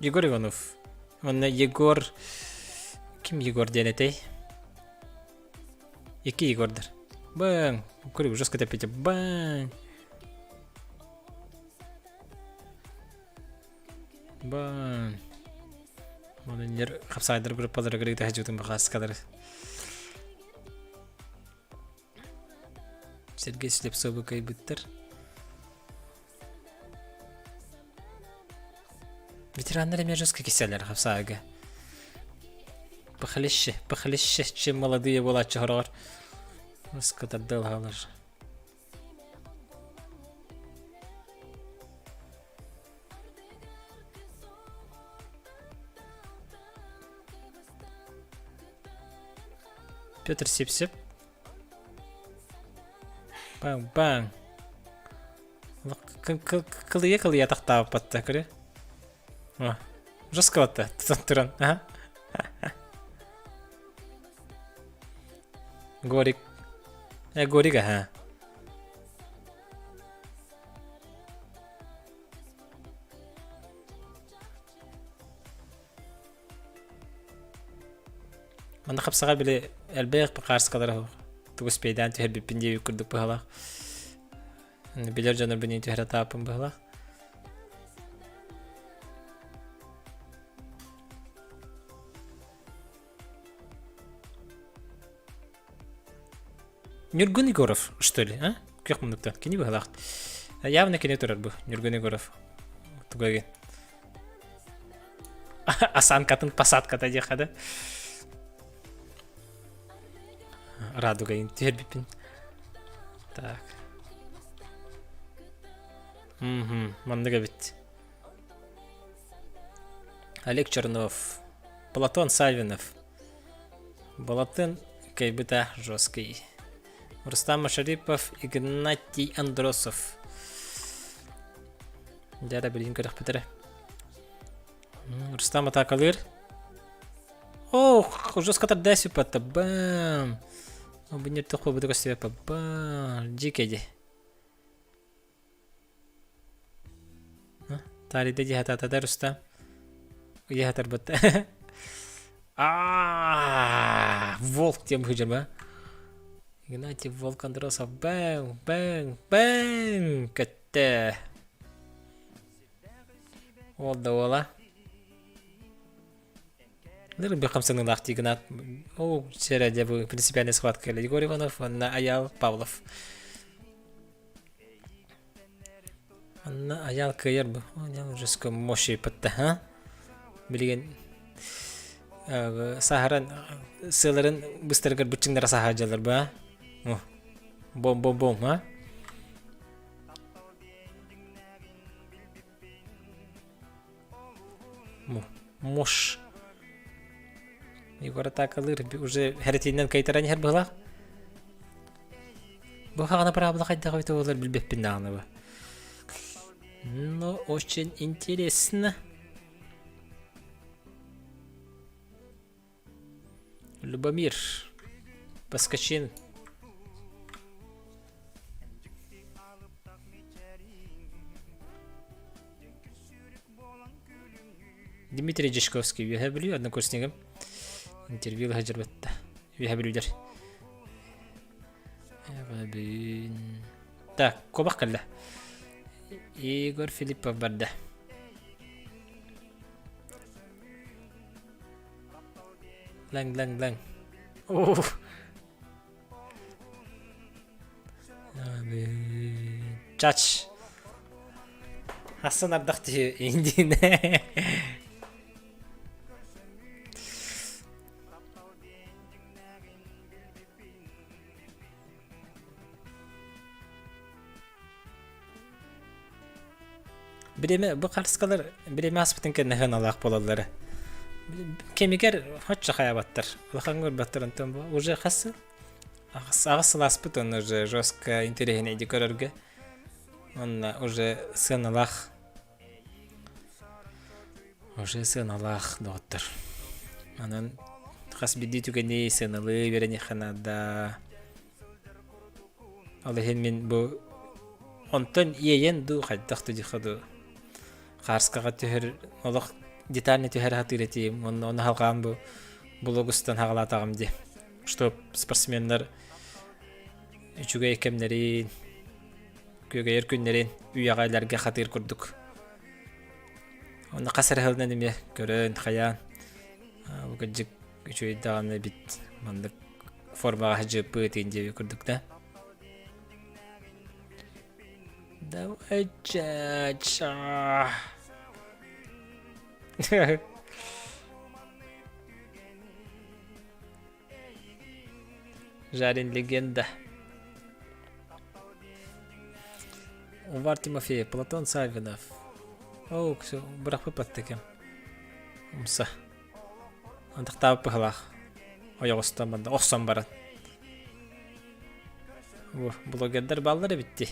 Егор Иванов. Уонна Егор... Ким Егор диэн этэй? Икки Егордар. Бэҥ! Көрүк жестко тэппитэ. Бэҥ! Бэҥ! Онон хапсаайдар группаларыгар ыыта сылдьыбытым бахааскалары. Сергей Слепцовы кыайбыттар. Ветераннар эмиэ жестко кисэлэр хапсаага. Похлеще, похлеще, чем молодые буолааччы хороҕор. Ыскатардылаһалар. Петр Сипсеп. Бang-бang. Кылыйа-кылыйа тахтаабыппатта, көрө. Жестковато тутан туран. Горик. Э, Горик, аха. Манна хапсаҕа били элбэх хаарыскалара тугу спейдаан түһэрбиппин диэбит курдук быһалаах. Билэр дьонорбун түһэрэ тааппын быһалаах. Ньургун Егоров, что ли, а? Күөх муннуктан. Кини быһалаах. Явно кини турар бу, Ньургун Егоров. Туга Осанкатын посадката диэххэ да. Радугайын түһэрбиппин. Так. Мм, маннык эбит. Олег Чернов, Платон Савинов. Балатын кайбыта жесткий. Рустам Машарипов, Игнатий Андросов. Дьэ, билигин көрөхпүтэрэ. Рустам атаакалыыр. Ох, жестко тарда сүппатта. Бам. Бу не тохо буду көстүбэппэ. Бам. Дьиикэй Таарыйда дии хатаатата Рустам. Уйа хатарбатта. Аа, волк диэн быһыдьарба. Игнатий Волк Андросов бэҥ, бэҥ, бэҥ көттө. Уол да уола. Ныр хамсаныылаах Игнат. О, сэрэ дьэ бу принципиальная схватка Егор Иванов уонна Аял Павлов. Анна Аял кыайар бу. Аял уже мощи пытта, а? Билигин саһаран сыаларын быстарыгар быччыҥнара саһаадьалар ба. Бом бом бом, а? Муш. Егор атаакалыыр уже хэрэтиинэн кайтаран иһэр быһылаах. Бу хаҕана быраабыла хайдах эбитэ буолар билбэппин даҕаны бу. Но очень интересно. Любомир Поскачин. Дмитрий Дьячковский Үөһээ Бүлүү однокурснигым интервью сылдьарбытта. Үөһээ Бүлүүлэр. Так, куобах кэллэ. Егор Филиппов барда. Лэҥ, лэҥ, лэҥ. Чач. Хассан ардах түһү индине. Бириэмэ бу харыскалар бириэмэ ааспытын кэннэ сыаналаах буолаллара. Кэмигэр оччо хайаабаттар, улахан көрбөттөр онтон бу уже хас сыл? Аҕыс сыл ааспыт онно уже жестко интэриэһинэйди көрөргө. Онно уже сыаналаах уже сыаналаах доҕоттор. Онон хас биирдии түгэни сыаналыы үөрэниэххэ наада. Ол иһин мин бу онтон иэйэн дуу хайдах да диэххэ дуу хаарскаҕа түһэр олох детально түһэрэ сатыыр этиим уонна ону халҕаан бу блогустан хаҕалаатаҕым дии чтоб спортсменнар үчүгэй кэмнэрин күөгэйэр күннэрин үйэҕэлэргэ хатыыр курдук онно хас эрэ сылынан эмиэ көрөн хайаан бу кырдьык үчүгэй даҕаны эбит маннык формаҕа садьыаппыт диэби курдук да Давай чача. Жарин легенда. Увар Тимофеев, Платон Савинов. Оо, все, бырахпыт кем. Умса. Антахтаабыт быһалаах. Ойоҕостон манна охсон баран. Бу блогердар бааллар эбит дии.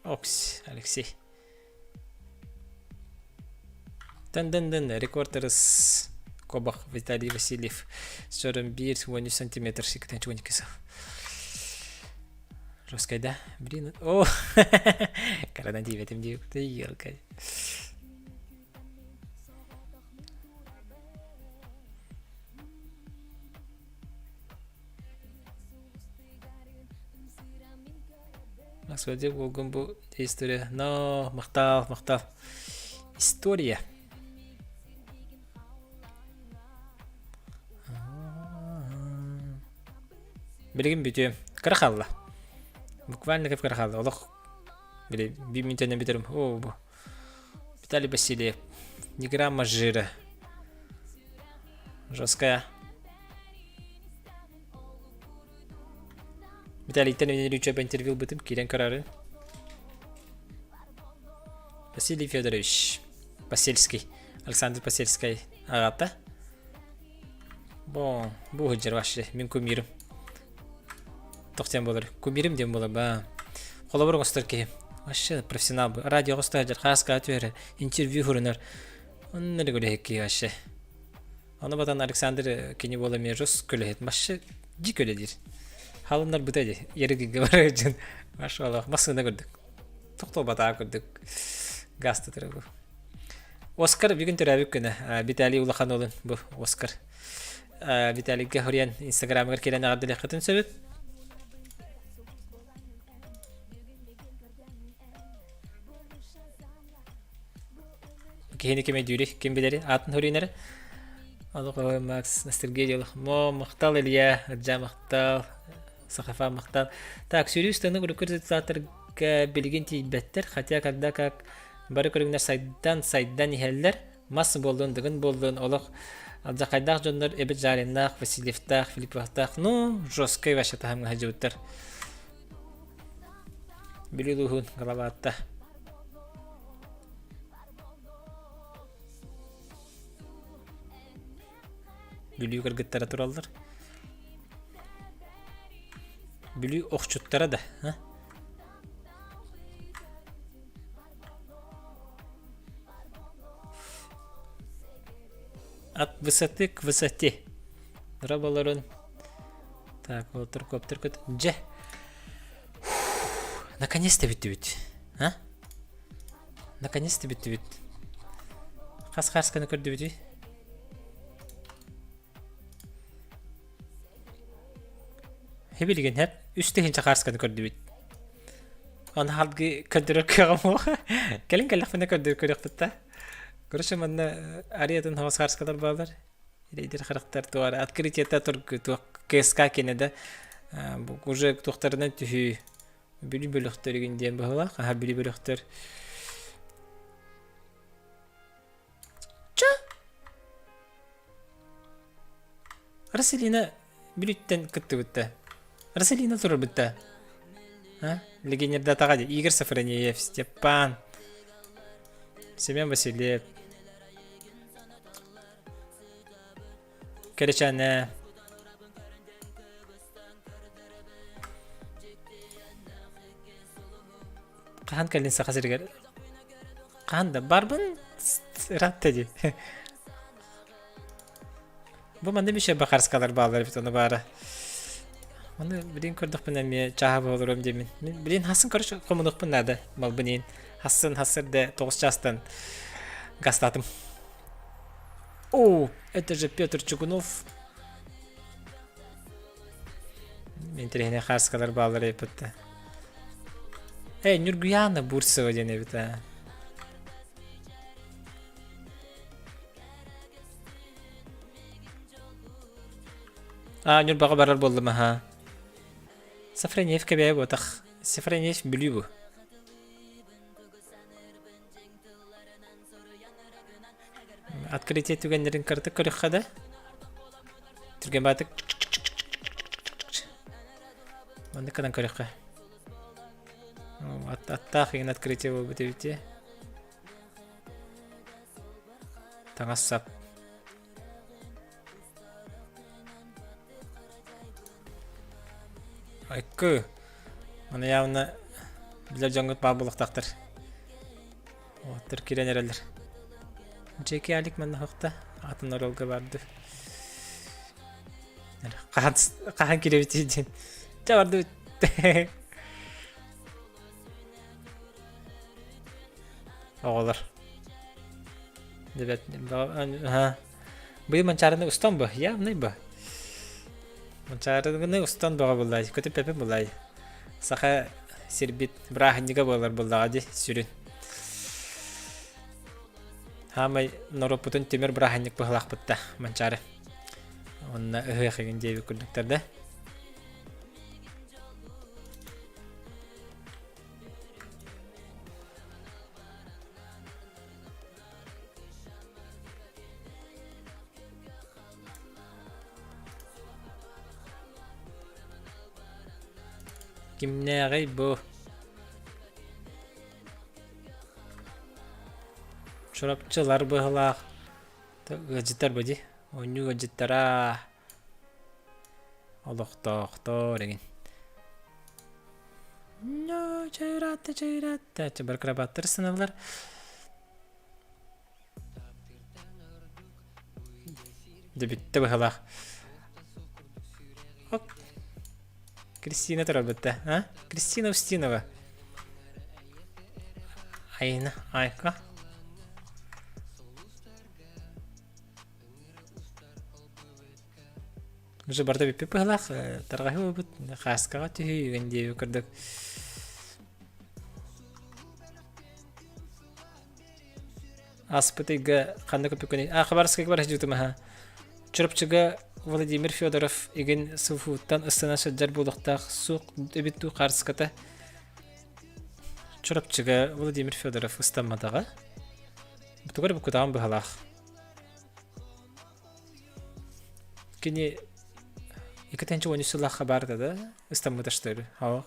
Окс, Алексей. Дын-дын-дын, рекордерыс Кобах Виталий Васильев. Сөрөн 1 13 сантиметр 82 сыл. Жесткай, да? Блин, о, Карана тиибэтим дии, елкай. Господи, буолгун бу история. Но, махтал, махтал. История. Билигин бүтүөм. Кыра хаалла. Буквально кып кыра хаалла. Олох били биир мүнүүтэнэн бүтэрим. О, бу. Виталий Васильев. Ни грамма жира. Жесткая. Виталийтан өнөрүүчө интервью ылбытым киирэн көрөрүн. Василий Федорович Посельский. Александр Посельскай аҕата. Бо, бу сылдьар вообще мин кумирым. Туох диэн буолар? Кумирым диэн буолар ба. Холобур оҥостор киһи. Вообще профессионал бу. Радиоҕа сылдьар, хааска түһэрэр, интервью хурунар. Онно эрэ үлэһит киһи вообще. Ону батан Александр кини буола эмиэ жос көлөһүт. Вообще дьик үлэлиир. Халыннарбыта дии. Ерыгыга барар дьон. Вообще олох массыына көрдүк. Тохтобатаа көрдүк. Газ бу. Оскар бүгүн төрөөбүт күнэ. Виталий улахан уолун бу Оскар. Виталийга хоруйан Инстаграмыгар кэлэн эҕэрдэлиэххитин сөбүт. Киһини ким өйдүүрүй, ким билэри, аатын хоруйнары. Олох Макс Ностальгия диэлэх. Мо махтал Илья, Ырдьа махтал, Сахафа махтал. Так, сүүрүү станок урукку результаттарга билигин тиийбэттэр, хотя когда как бары көрүҥнэр сайдан сайдан иһэллэр. Мас буоллун, дыгын буоллун, олох алдьархайдаах дьоннор эбит Жариннаах, Васильевтаах, Филипповтаах, ну, жесткай вообще таһымҥа сылдьыбыттар. Бүлүү улууһун Галабаатта. Бүлүү кыргыттара тураллар. Бүлүү охчуттара да, а? От высоты к высоте. Рабаларын. Так, вот коптер көт. Дьэ. Наконец-то бүттүбүт. А? Наконец-то бүттүбүт. Хас хаасканы көрдүбүтүй? Билигин хэп үс тыһыынча хаарсканы көрдүбүт. Аны халгы көрдөрөр кыаҕым суох. Кэлин кэллэхпинэ көрдөрөр көрүөхпүт да. Короче, манна ариятын хаҕас хаарскалар баалар. Рейдер харахтар туара открытиета тургу туох КСК кенеде уже туохтарынан түһүү бүлүү бөлөхтөрүгүн диэн быһыылаах. Аха бүлүү бөлөхтөр. Ча! Расселина Бүлүүттэн кыттыбыта. Расселина турарбыта. А? Легионердатаҕа дии. Игорь Сафронеев, Степан, Семен Васильев, Кэрэчээнэ. Хаһан кэллин Саха сиригэр? Хаһан да барбын ыраатта дии. Бу манна мише бахарскалар бааллар эбит ону баара. Аны билин көрдөхпүнэ эмиэ чааһа буоларым диэмин. Мин билин хасын короче хомунуохпун наада малбын иин. Хассын хассыр да тоҕус чаастан гастаатым. О, это же Петр Чугунов. Интэриэһинэй хааскалар бааллар эбит Эй, Нюргуяна Бурцева диэн эбит аа. Аа, Ньурбаҕа барар буоллум аһаа. Сафронеев кэбиһэ буотах. Сафронеев Бүлүү бу. Открытие түгэннэрин кыратык көрүөххэ да. Түргэн баатык. Маннык гынан көрүөххэ. Аттаах игин открытие буолбут эбити. Таҥас-сап. Айкы. Маны явно билэр дьоҥҥут баар буолуохтаахтар. Оттор киирэн эрэллэр. Джеки Алик манна хохта атын оролго барды. Хаһан хаһан киирэбит диэн. Чэ бардыбыт. Оҕолор. Дебет Быйыл Манчаарыны устан бу, явный бу. Манчаарыны устан бөҕө буллай, көтүппэппин буллай. Саха сирбит бырааһынньыга буолар буллаҕа дии сүрүн. Хаамай норуоппутун түмэр бырааһынньык быһылаахпыт да Манчаары. Онно ыһыах игин диэбит курдуктар да. Кимнээҕий бу? Чурапчылар быһылаах ыалдьыттар бу дии. Оонньуу ыалдьыттара олохтоохтор эҥин. Чайратта, чайратта. Чабаркрабаттар сыналар. Дьэ бүттэ быһалаах. Оп. Кристина турар бытта, а? Кристина Устинова. Айна, Айка. Уже барда бүппүт быһалаах, тарҕаһыы буолбут, хааскаҕа түһүү үгэн диэби курдук. Ааспыт ыйга ханна көппүккүнүй? А, Хабаровскайга бара сылдьыбытым аһа. Чурапчыга Владимир Федоров игин СФУ-ттан ыстана сылдьар буолуохтаах суох эбит дуу хаарыската. Чурапчыга Владимир Федоров ыстамматаҕа. Бутугар букутаҕын быһалаах. Кини 2013 сыллаахха баарда да ыстаммыта что ли? Хаох.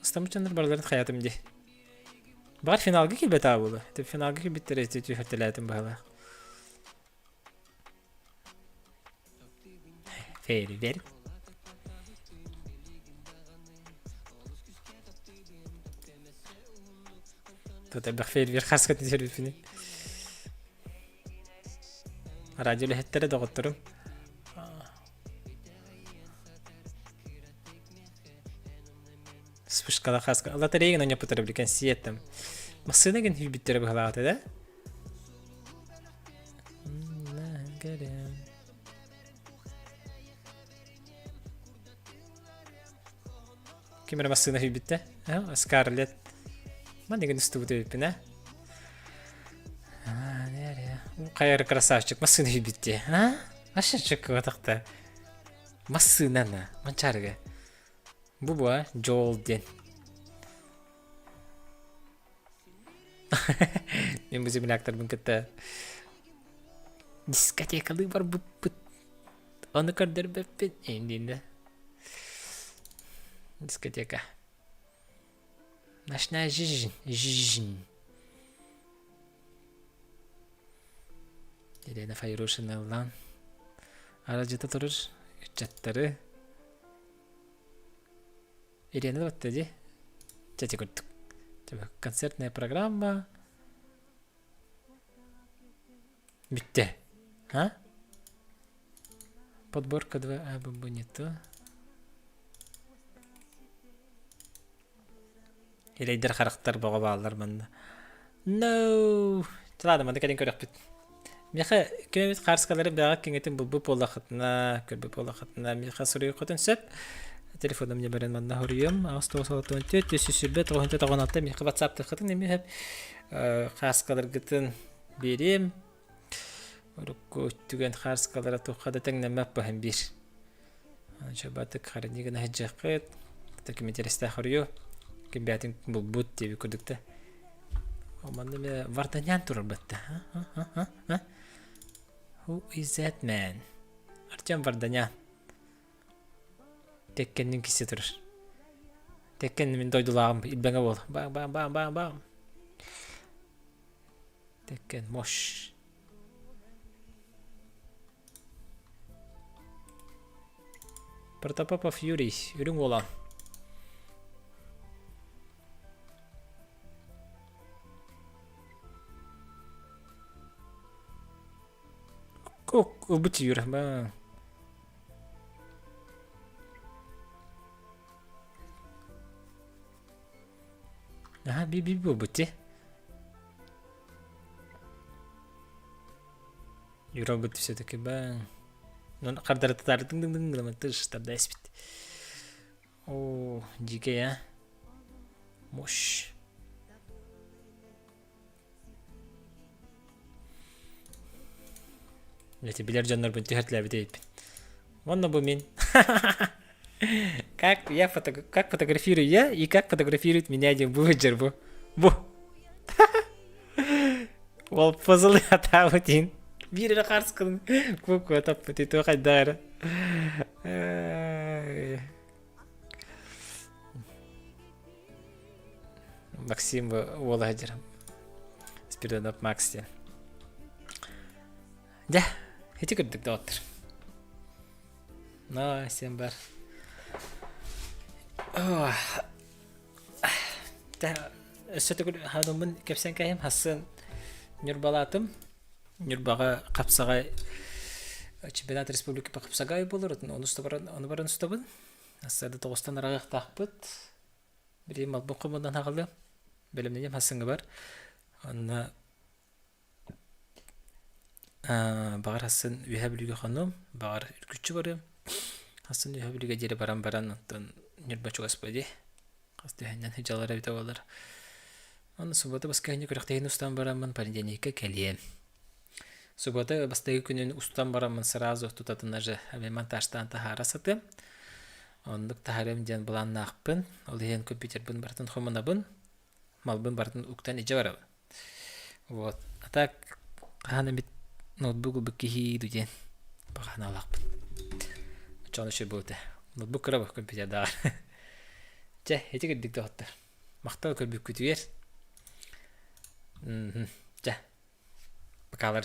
Ыстаммыт дьоннор барыларын хайаатым дии. Баҕар финалга киирбэтэ буолуо. Ити финалга киирбиттэрэ ити түһэртэлээтим быһалаах. Фейерверк. Тут элбэх фейерверк хаска түһэрбиппиний. Радио үлэһиттэрэ доҕотторум. Вспышкала хаска. Лотерея гын ойноппуттара биликен сиэттим. Массыына гын хүлбүттэрэ быһалаата да? Ким эрэ массыына хүлбүттэ? Скарлетт. Манныгын устубут эбиппин, а? Хайа красавчик массыына хүлбүттэ, а? Ашачык кыбатахта. Массыынаны, манчаарыга. Бу буа Джоэл диэн. Мен бу земляктарбын кытта дискотекалыы барбыппыт. Ону көрдөрбөппүн диин да. Дискотека. Ночная жизнь. Жизнь. Елена Файрушина ыллаан аралдьыта турар ыччаттары Елена батта дии чэчи курдук концертная программа бүттэ а подборка 2 а б б не то Илэйдэр харахтар бөҕө бааллар манна. No! Ладно, манна кэлин көрөхпүт. Миэхэ ким эмит хаарыскалары бэҕэ киҥэтин булбут буоллаххытына, көрбүт буоллаххытына, миэхэ суруйуоххутун сөп. Телефоным нөмерин манна хоруйуом. 894 320 996 миэхэ ватсаптыаххытын эмиэ сөп. Хааскаларгытын биэриэм. Урукку түгэн хаарыскалара туохха да тэҥнэммэт баһын биир. Чабатык харынньы гына сылдьыаххыт. Таким интерестээх хоруйу. Ким бэйэтин булбут диэбит курдук да. Манна эмэ Варданян турар батта. Who is that man? Артем Варданян. Теккеннин кисе турар. Тэккен мин дойдулааҕым илбэҥэ буол. Бам бам бам бам бам. Тэккен мош. Протопопов Юрий, үрүҥ уолан. Ылбыт Юра, ба. Аха, би-би буолбут дии. Юрабыт все-таки баҥ. Хардары дың дың дың тыш тарда эспит. О, дьикэй а. Мощь. Эти билэр дьоннорбун түһэртилээбит эбиппин. Уонна бу мин. Как я фото... как фотографирую я и как фотографирует меня диэн бу сылдьар бу. Бу. Ол пазл атаабыт иһин биир эрэ хаарыскын куку таппыт иту хайдах эрэ. Максим уола сылдьар. Спиридонов Макс диэн. Дьэ, ити курдук доҕоттор. Но, сен бар. Өссө төгүл хадыммын кэпсээн кэһим хассын Ньурбалаатым. Ньурбаҕа хапсаҕай чемпионат республики по хапсагай буолар, ону баран ону баран устабын. Ассада тоҕустан араҕыахтаахпыт. Билигин малбын хомунан хаҕалыам. Бэлэмнэниэм хассыҥҥа бар. Онно баҕар хассын Үөһээ Бүлүүгэ хонуом, баҕар үргүччү барыам. Хассын Үөһээ Бүлүүгэ диэри баран баран, онтон Ньурба чугас буо дии. Хас түһэннэн сылдьаллара эбитэ буоллар. Аны суббота воскресенье күрэхтэһиини устан бараммын понедельникка кэлиэм. Суббота бастакы күнүн устан бараммын сразу тутатына же монтажтаан таһаара сатыам. Оннук таһаарыам диэн былааннаахпын. Ол иһин компьютербын барытын хомунабын. Малбын барытын уктан илдьэ барабын. Вот. А так хаһан эмит ноутбук ылбыт киһи дуу диэн баҕа санаалаахпын. Оччоҕуна үчүгэй буолуо этэ. Ноутбук кыра компьютердааҕар. Чэ, ити кырдьык доҕоттор. Махтал көрбүккүтүгэр. Чэ, пока.